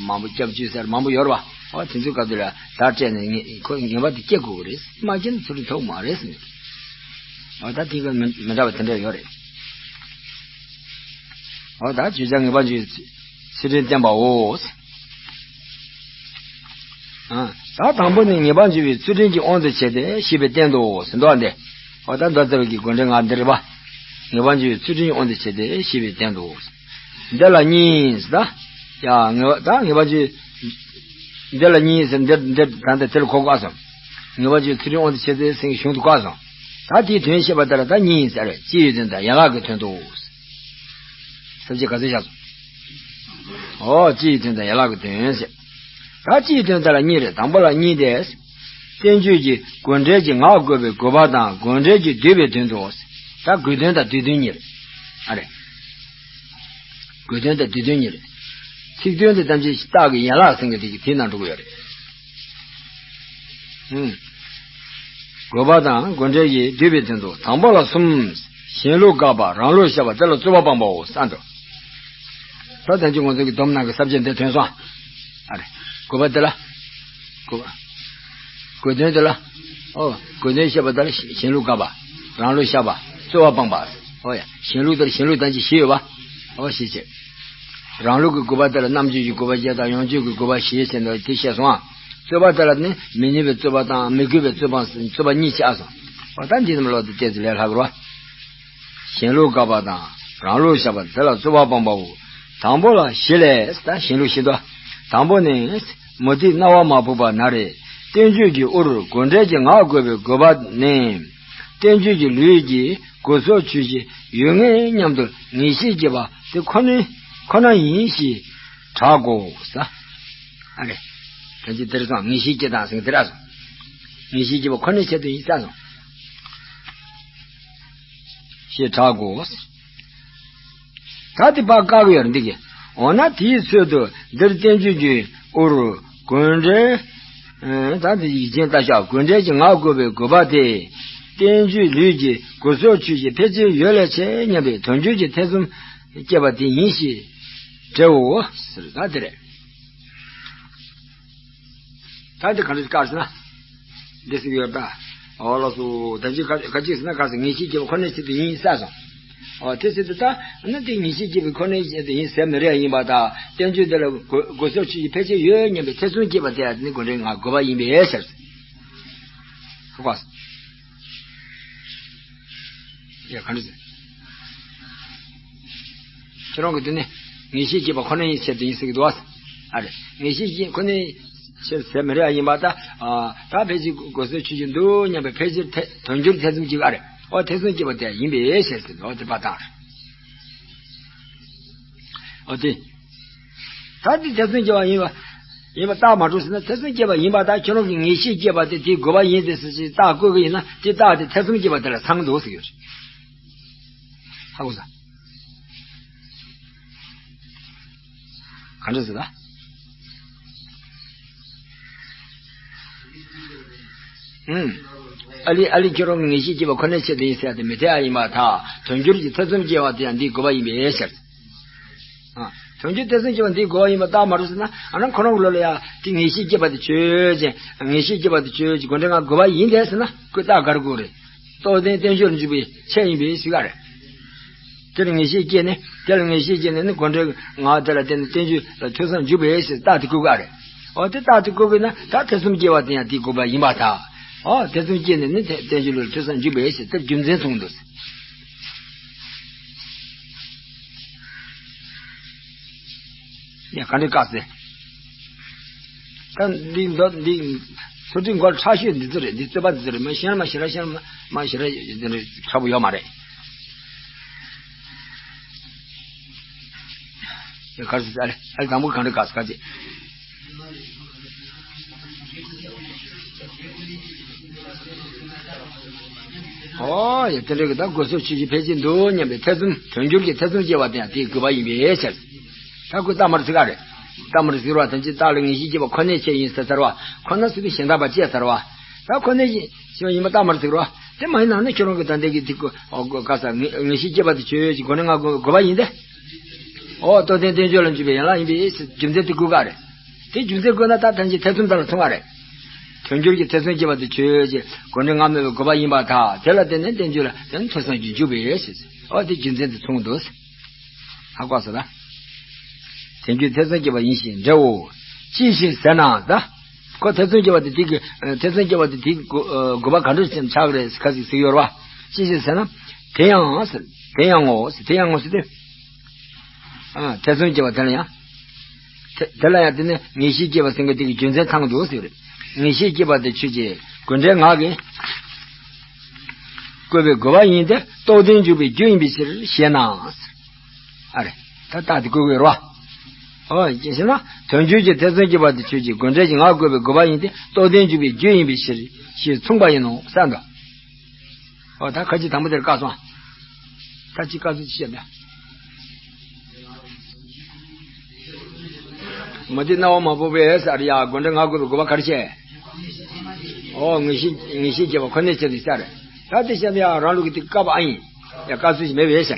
མང་པོ་སྐྱབས་བཅུག་ཟེར་མང་པོ་ཡོད་རེད་བ། ཨོ་དེ་ཚོའི་སྐབས་དུ་ལ་བརྡ་སྤྲད་ནས་ངེས་ཁོ་ངེས་པར་དུ་སྐྱེ་དགོས་ཀྱི་རེད། མ་སྐྱེས་ན་ཚུལ་ཁྲིམས་ཐོབ་མ་རེད་ཟེར་ནས། ཨོ་ད་དེ་ག་མི་མི་འདྲ་བ་དེ་འདྲ་ཡོད་རེད། ཨོ་ད་བརྗོད་བྱ་ངེས་པར་འབྱུང་ཚུལ་ཁྲིམས་བསྟན་པའོ། ཨ་ད་དང་པོ་ནི་ངེས་པར་འབྱུང་བའི་ཚུལ་ཁྲིམས་ཀྱི་དབང་དུ་བྱས་ཏེ་ཞེས་པའི་སྟེང་དུ་ཟེར་འདུག་ཨ་འདི། ཨོ་ད་མདོ་རྩ་བའི་གི་དགོངས་འགྲེལ་ང་འདི་རེད་པ། ངེས་པར་འབྱུང་བའི་ཚུལ་ཁྲིམས་ཀྱི་དབང་དུ་བྱས་ཏེ་ཞེས་པའི་སྟེང་དུ། འདི་ལ་གཉིས་ཟེར་ད། ཡ་ངེས་པ་ད་ངེས་པར་འབྱུང་། འདི་ལ་གཉིས་ཟེར་འདིར་འདིར་ད་ལྟ་དེ་ལ་གོ་དགོས་སོང་། ངེས་པར་འབྱུང་ཚུལ་ཁྲིམས་དབང་དུ་བྱས་ཏེ་ཟེར་གྱི་གཞུང་དུ་བཀག་སོང་། ད་དེའི་དོན་བཤད་པ་ལྟར་ད་གཉིས་ཟེར་བས་སྤྱི་ཡི་དོན་དང་ཡན་ལག་གི་དོན་དུ། ས་བཅད་ག་ཚོད་བཞག་སོང་། ཨོ་སྤྱི་ཡི་དོན་དང་ཡན་ལག་གི་དོན་ཟེར། ད་སྤྱི་ཡི་དོན་དེ་ལ་གཉིས་རེད། དང་པོ་ལ་གཉིས་ཏེ། བསྟན་བཅོས་ཀྱི་དགོས་འབྲེལ་གྱི་ངག་དགོས་པའི་དགོས་པ་དང་དགོས་འབྲེལ་གྱིས་བསྡུས་པའི་དོན་དུ། ད་དགོས་དོན་དང་བསྡུས་དོན་གཉིས་རེད། ཨ་རེད། དགོས་དོན་དང་བསྡུས་དོན་གཉིས་རེད། ཚིག་དོན་དེ་ཐམས་ཅད་རྟགས་ཀྱི་ཡན་ལག་ཟེར་མཁན་དེ་གི་དེའི་ནང་འགྲོ་གི་ཡོད་རེད། ཨུམ། དགོས་པ་དང་དགོས་འབྲེལ་གྱིས་བསྡུས་པའི་དོན་དུ་དང་པོ་ལ་གསུམ། གཞན་ལུགས་དགག་པ་རང་ལུགས་བཤད་པ་དེ་ལ་རྩོད་པ་སྤངས་པའོ་ས་འགྲོ། ད་ལྟ་ཅི་ང་ཚོ་གི་སྡོམ་ནང་གི་ས་བཅད་འདི་ཐོན་སོང་། ཨ་རེ། དགོས་པ་དེ་ལ། དགོས་པ། དགོས་དོན་དེ་ལ། ཨོ། དགོས་དོན་བཤད་པ་དེ་ལ་གཞན་ལུགས་དགག་པ། རང་ལུགས་བཤད་པ། རྩོད་པ་སྤངས་པ། ཨོ་ཡ། གཞན་ལུགས་ལྟར་གཞན་ལུགས་དང་ཅི་ཞེས་ཡོད་པ། ཨོ་ཞེས་བྱས། རང་ལུགས་ཀྱི་དགོས་པ་དེ་ལ་རྣམ་གཅོད་ཀྱི་དགོས་པ་བཞི་དང་ཡོངས་གཅོད་ཀྱི་དགོས་པ་བཞི་ཟེར་ནས་དེ་བཤད་སོང་ཨ། རྩོད་པ་དེ་ལ་ནི་མི་ཉིད་པའི་རྩོད་པ་དང་མི་དགོས་པའི་རྩོད་པ་རྩོད་པ་གཉིས་ཆགས་སོང་། ཨོ་ད་འདི་རྣམས་ལོག་ཏུ་བལྟས་ཚེ་ལས་སླ་གི་རེད་བ། གཞན་ལུགས་དགག་པ་དང་རང་ལུགས་བཞག་པ་དེ་ལ་རྩོད་པ་སྤངས་པའོ། དང་པོ་ལ་བཞི་ལས་ད་གཞན་ལུགས་བཞི་འདུག་དང་པོ་ནི། མུ་སྟེགས་རྣ་བ་མ་ཕོག་པ་ན་རེ། བསྟན་བཅོས་ཀྱི་དབུར་དགོས་འབྲེལ་གྱི་ངག་དགོས་པའི་དགོས་པ་ནི། བསྟན་བཅོས་ཀྱི་ལུས་ཀྱི་དགོས་སོགས་ཆོས་ཅན་ཡོད་ངེས་སྙམ་དུ་ངེས་ཤེས་སྐྱེས་པ་དེ་ཁོ་ན་ཁོ་ན་ཡིན་ཞེས་གྲག་གོ་ས། ཨ་རེ། ད་ཅི་དེར་སོང་ངེས་ཤེས་སྐྱེས་དང་ཟེར་དེ་ར་སོང་། ངེས་ཤེས་སྐྱེས་པ་ཁོ་ནའི་ཆེད་དུ་ཡིན་ས་སོང་། ཞེས་གྲག་གོ། ད་དེ་ཕར་བཀག་གི་ཡོད་རེད་འདི་གི། འོ་ན་དེའི་ཚོད་དུ་འདིར་བསྟན་བཅོས་ཀྱི་དབུར་དགོས་འབྲེལ། ཨ་ད་དེ་ཡིག་ཆེན་ལྟ་བཞག་དགོས་འབྲེལ་གྱི་ངག་དགོས་པའི་དགོས་པ་དེ། བསྟན་བཅོས་ལུས་ཀྱི་དགོས་སོགས་ཆོས་ཅན་ཕལ་ཆེར་ཡོད་ལས་ཆེ་སྙམ་པའི་དོན་འགྱུར་གྱི་ཐེ་ཚོམ་སྐྱེས་པ་དེ་ཡིན་ཞེས་འགྲེའོ་ཟེར་ད་དེ་རེད། ད་འདི་ག་འདྲ་བཀག་ཟེར་ན། འདི་ཟེར་གྱི་ཡོད་ད། འོ་ལགས་སོ། ད་ཅི་ག་ག་ཅི་ཟེར་ན་ག་ཟེར་ངེས་ཤེས་སྐྱེས་པ་ཁོ་ནའི་ཆེད་དུ་ཡིན་ས་སོང་། འོ་དེ་ཟེར་དུས་ད་ནི་དེ་ངེས་ཤེས་སྐྱེས་པའི་ཁོ་ནའི་ཆེད་དུ་ཡིན་ཟེར་མི་རེ་ཡིན་པ་ད་བསྟན་བཅོས་འདི་ལ་དགོས་དགོས་སོགས་ཆོས་ཅན་ཕལ་ཆེར་ཡོད་སྙམ་པའི་ཐེ་ཚོམ་སྐྱེས་པ་དེ་ནི་དགོས་འབྲེལ་ངག་དགོས་པ་ཡིན་པའི་ཕྱིར། ཧ་གོ། ཡ་ག་འདྲ་ཟེར། ཁྱེད་རང་གི་དེ་ནི་ངེས་ཤེས་སྐྱེས་པ་ཁོ་ནའི་ཆེད་དུ་ཡིན་ཟེར་གྱི་འདུག་བ། ཨ་རེ། ངེས་ཤེས་སྐྱེས་ཁོ་ནའི་ཆེད་ཟེར་མི་རེ་ཡིན་པ་ད། ཨ་ད་ཕལ་ཆེར་དགོས་སོགས་ཆོས་ཅན་འདུག་སྙམ་པའི་ཕལ་ཆེར་ཐེ་དོན་འགྱུར་ཐེ་ཚོམ་གྱི་ཨ་རེ། ཨོ་ཐེ་ཚོམ་སྐྱེས་པ་དེ་ཡིན་པའི་ཕྱིར་ཟེར་འདུག་དེ་པ་དང་། ཨོ་དེ། ད་དེ་ཐེ་ཚོམ་སྐྱེས་པ་ཡིན་པ། ཡིན་པ་རྟགས་མ་གྲུབ་ཟེར་ན་ཐེ་ཚོམ་སྐྱེས་པ་ཡིན་པ་ད་ཁྱོད་རང་གི་ངེས་ཤེས་སྐྱེས་པ་དེ་དེའི་དགོས་པ་ཡིན་ཏེ་ཟེར་ཞིག་རྟགས་བཀོད་ཀྱི་ཡིན་ན་དེ་རྟགས་དེ་ཐེ་ཚོམ་སྐྱེས་པ་དེ་ལ་ཚང་འདུག་ཟེར་གྱི་ཡོད་རེད། ཧ་གོ་ས། ག་འདྲ་ཟེར་ད། ཨུམ། ཨ་ལི་ཨ་ལི་ཁྱོད་རང་གི་ངེས་ཤེས་སྐྱེས་པ་ཁོ་ནའི་ཆེད་དུ་ཡིན་ཟེར་ཏེ་མི་འཐད་ཨ་ཡིན་པ་ཐག་དོན་འགྱུར་གྱི་ཐེ་ཚོམ་སྐྱེ་བ་དེ་ཡང་འདིའི་དགོས་པ་ཡིན་པའི་ཕྱིར། ཨ། དོན་འགྱུར་ཐེ་ཚོམ་སྐྱེ་བ་འདིའི་དགོས་པ་ཡིན་པ་རྟགས་མ་གྲུབ་ཟེར་ན་ཨ་ན་ཁོ་རང་གི་ལོ་ལ་ཡང་དེ་ངེས་ཤེས་སྐྱེས་པ་དེ་ཆོས་ཅན་ངེས་ཤེས་སྐྱེས་པ་དེ་ཆོས་ཅན་དགོས་འབྲེལ་ངག་དགོས་པ་ཡིན་ཏེ་ཟེར་ན་ཁོས་རྟགས་ག་རེ་དགོས་རེད། རྟོགས་ལྡན་བསྟན་བཅོས་ལ་འཇུག་པའི་ཆེད་ཡིན་པའི་ཕྱིར་ག་རེད། དེ་ལ་ངེས་ཤེས་སྐྱེས་ནས་དེ་ལ་ངེས་ཤེས་སྐྱེས་ནས་ནི་དགོས་འབྲེལ་ངག་དེ་ལ་བརྟེན་ནས་བསྟན་བཅོས་ལ་ཐོས་བསམ་འཇུག་པའི་ཕྱིར་རྟགས་དེ་བཀོད་ག་རེད། འོ་དེ་རྟགས་དེ་བཀོད་དགོས་ན་ད་ཐེ་ཚོམ་སྐྱེ་བ་དེ་ཡང་དེའི་དགོས་པ་ཡིན་པར་ཐལ། འོ་ཐེ་ཚོམ་སྐྱེས་ནས་ནི་བསྟན་བཅོས་ལ་ཐོས་བསམ་འཇུག་པའི་ཕྱིར་དེ་རྒྱུ་མཚན་མཚུངས་འདུག་ཡ་ག་འདྲ་བཀག་ཟེར། ད་འདི་མདོ་འདི་ཚུལ་ཁྲིམས་མགོ་ལ་ཁྲག་ཤོད་འདི་ཚོ་རེད། འདི་རྩོད་པ་འདི་ཚོ་རེད། མ་ཤེས་ན་མ་ཤེས་ར་ཤེས་ན་མ་ཤེས་ར་འདི་འདྲ་ཁག་པོ་ཡོད་མ་རེད། ཡ་ག་རེ་ཟེར་ཨ་ལེ་ཨ་ལེ་དང་པོ་ག་འདྲ་བཀག་ཟེར་ག་ཅེ། ཨོ་ཡ་དེ་འདྲ་གི་ད་དགོས་སོགས་ཆོས་ཅན་ཕལ་ཆེར་འདུག་སྙམ་པའི་ཐེ་ཚོམ་དོན་འགྱུར་གྱི་ཐེ་ཚོམ་སྐྱེ་བ་དེ་ཡང་དེའི་དགོས་པ་ཡིན་པའི་ཕྱིར། ད་ཁོས་རྟགས་མ་རེད་ཟེར་ག་རེད། རྟགས་མ་རེད་ཟེར་བ་དོན་གྱི་རྟགས་ལ་ངེས་ཤེས་སྐྱེས་པ་ཁོ་ནའི་ཆེད་ཡིན་ཟེར་ཚར་བ། ཁོ་ན་ཟེར་དུས་གཞན་དག་པ་བཅད་ཚར་བ། ད་ཁོ་ནའི་ཆེད་ཡིན་པ་རྟགས་མ་རེད་ཟེར་བ། དེ་མ་ཡིན་ན་ནི་ཁྱོད་རང་གི་ད་ལྟའི་གི་དེ་ཁོ་ཨོ་ག་ས་ངེས་ངེས་ཤེས་སྐྱེས་པ་དེ་ཆོས་ཀྱི་སྒོ་ནས་ང་དགོས་དགོས་པ་ཡིན་ཏེ། ཨོ་རྟོགས་ལྡན་བསྟན་བཅོས་ལ་འཇུག་པའི་ཡན་ལག་ཡིན་པའི་རྒྱུ་མཚན་དེ་བཀོད་ག་རེད། དེ་རྒྱུ་མཚན་བཀོད་ན་ད་ཐམས་ཅད་ཐེ་ཚོམ་དག་ལ་མཚུངས་པ་རེད། དོན་འགྱུར་གྱི་ཐེ་ཚོམ་སྐྱེ་བ་དེ་ཆོས་ཀྱི་སྒོ་ནས་ང་མེད་པའི་དགོས་པ་ཡིན་པར་ཐལ། དེ་ལ་བརྟེན་ནས་བསྟན་བཅོས་ལ་བརྟེན་ནས་ཐོས་བསམ་གྱིས་འཇུག་པའི་ཕྱིར། ཨོ་དེ་རྒྱུ་མཚན་དེ་མཚུངས་འདུག་ཧ་གོ་སོང་ད། དོན་འགྱུར་ཐེ་ཚོམ་སྐྱེ་བ་ཡིན་ཞེས་འགྲེའོ། ཅི་ཞིག་ཟེར་ན་ད། ཁོ་ཐེ་ཚོམ་སྐྱེ་བ་དེ་དེ་གི་ཐེ་ཚོམ་སྐྱེ་བ་དེ་དེ་གི་དགོས་པ་ག་འདྲ་ཅན་ཆགས་རེད་ཁ་ཅིག་ཟེར་ཡོད་རེད་བ། ཅི་ཞིག་ཟེར་ན། དེ་ཡང་ཟེར། དེ་ཡང་ངོ་ཟེར། དེ་ཡང་ངོ་ཟེར་ཏེ། ཨ་ཐེ་ཚོམ་སྐྱེ་བ་དེ་ལ་ཡང་། དེ་དེ་ལ་ཡང་དེ་ནི་ངེས་ཤེས་སྐྱེ་བ་ཟེར་མཁན་དེ་གི་རྒྱུ་མཚན་ཚང་འདུག་ཟེར་རེད། ངེས་ཤེས་སྐྱེ་བ་དེ་ཆོས་ཅན་དགོས་འབྲེལ་ངག་གིས་བཀོད་པའི་དགོས་པ་ཡིན་ཏེ་རྟོགས་ལྡན་འཇུག་པའི་རྒྱུ་ཡིན་པའི་ཕྱིར་ཞེ་ན། ཨ་རེ། ད་རྟགས་དེ་བཀོད་དགོས་རེད་བ། ཨོ་ཅི་ཞེ་ན་དོན་འགྱུར་གྱི་ཐེ་ཚོམ་སྐྱེ་བ་དེ་ཆོས་ཅན་དགོས་འབྲེལ་གྱི་ངག་བཀོད་པའི་དགོས་པ་ཡིན་ཏེ་རྟོགས་ལྡན་འཇུག་པའི་རྒྱུ་ཡིན་པའི་ཕྱིར་ཞེས་མཚུངས་པ་ཡིན་ནོ་ས་འདུག་ཨོ་ད་ཁ་ཅིག་དང་པོ་དེར་བཀག་སོང་། ད་ཅི་བཀག་ཚུལ་ཅི་བཤད་འདུག་མུ་སྟེགས་རྣ་བ་མ་ཕོག་པའི་ས་རེད་ཡ། དགོས་འབྲེལ་ངག་བཀོད་པའི་དགོས་པ་ག་རེ་བྱས། ཨོ་ངེས་ཤེས་ངེས་ཤེས་སྐྱེ་བ་ཁོ་ནའི་ཆེད་དུ་ས་རེད། ད་དེ་བཤད་ན་ཡ་རང་ལུགས་ཀྱི་དེ་བཀག་པ་ཨ་ཡིན། ཡ་བཀག་ཚུལ་ཞིག་མེད་པའི་ས་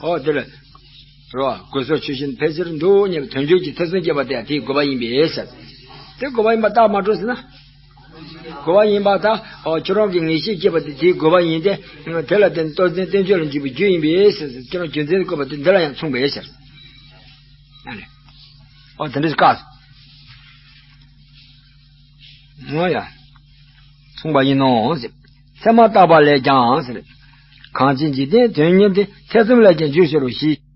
ཨོ་དེ་ལ། རོ། དགོས་སོགས་ཆོས་ཅན་ཕལ་ཆེར་འདུག་སྙམ་པའི་དོན་འགྱུར་གྱི་ཐེ་ཚོམ་སྐྱེ་བ་དེ་ཡང་དེའི་དགོས་པ་ཡིན་པའི་ཕྱིར། དེ་དགོས་པ་ཡིན་པ་རྟགས་མ་གྲུབ་ཟེར་ན། དགོས་པ་ཡིན་པ་དང་། ཨོ། ཁྱོད་རང་གི་ངེས་ཤེས་སྐྱེས་པ་དེ་དེའི་དགོས་པ་ཡིན་ཏེ། དེ་ལ་བརྟེན་ཏོག་ཙམ་བསྟན་བཅོས་ལ་འཇུག་པའི་རྒྱུ་ཡིན་པས་ཟེར་ཟེར། ཁྱོད་རང་རྒྱུ་མཚན་དགོས་པ་དེ་འདི་ལ་ཡང་མཚུངས་པས་ཟེར། ཨ་ནི། ཨོ། དེ་འདྲ་བཀག་ངོ་ཡ། མཚུངས་པ་ཡིན་ནོ་ཟེར། ཚད་མ་བརྟག་པ་ལས་ཀྱང་ཟེར། གང་ཕྱིར་འཇིག་རྟེན་དོན་གཉེར་འདི། ཐེ་ཚོམ་ལས་ཀྱང་འཇུག་ཕྱིར་རོ་ཞེས།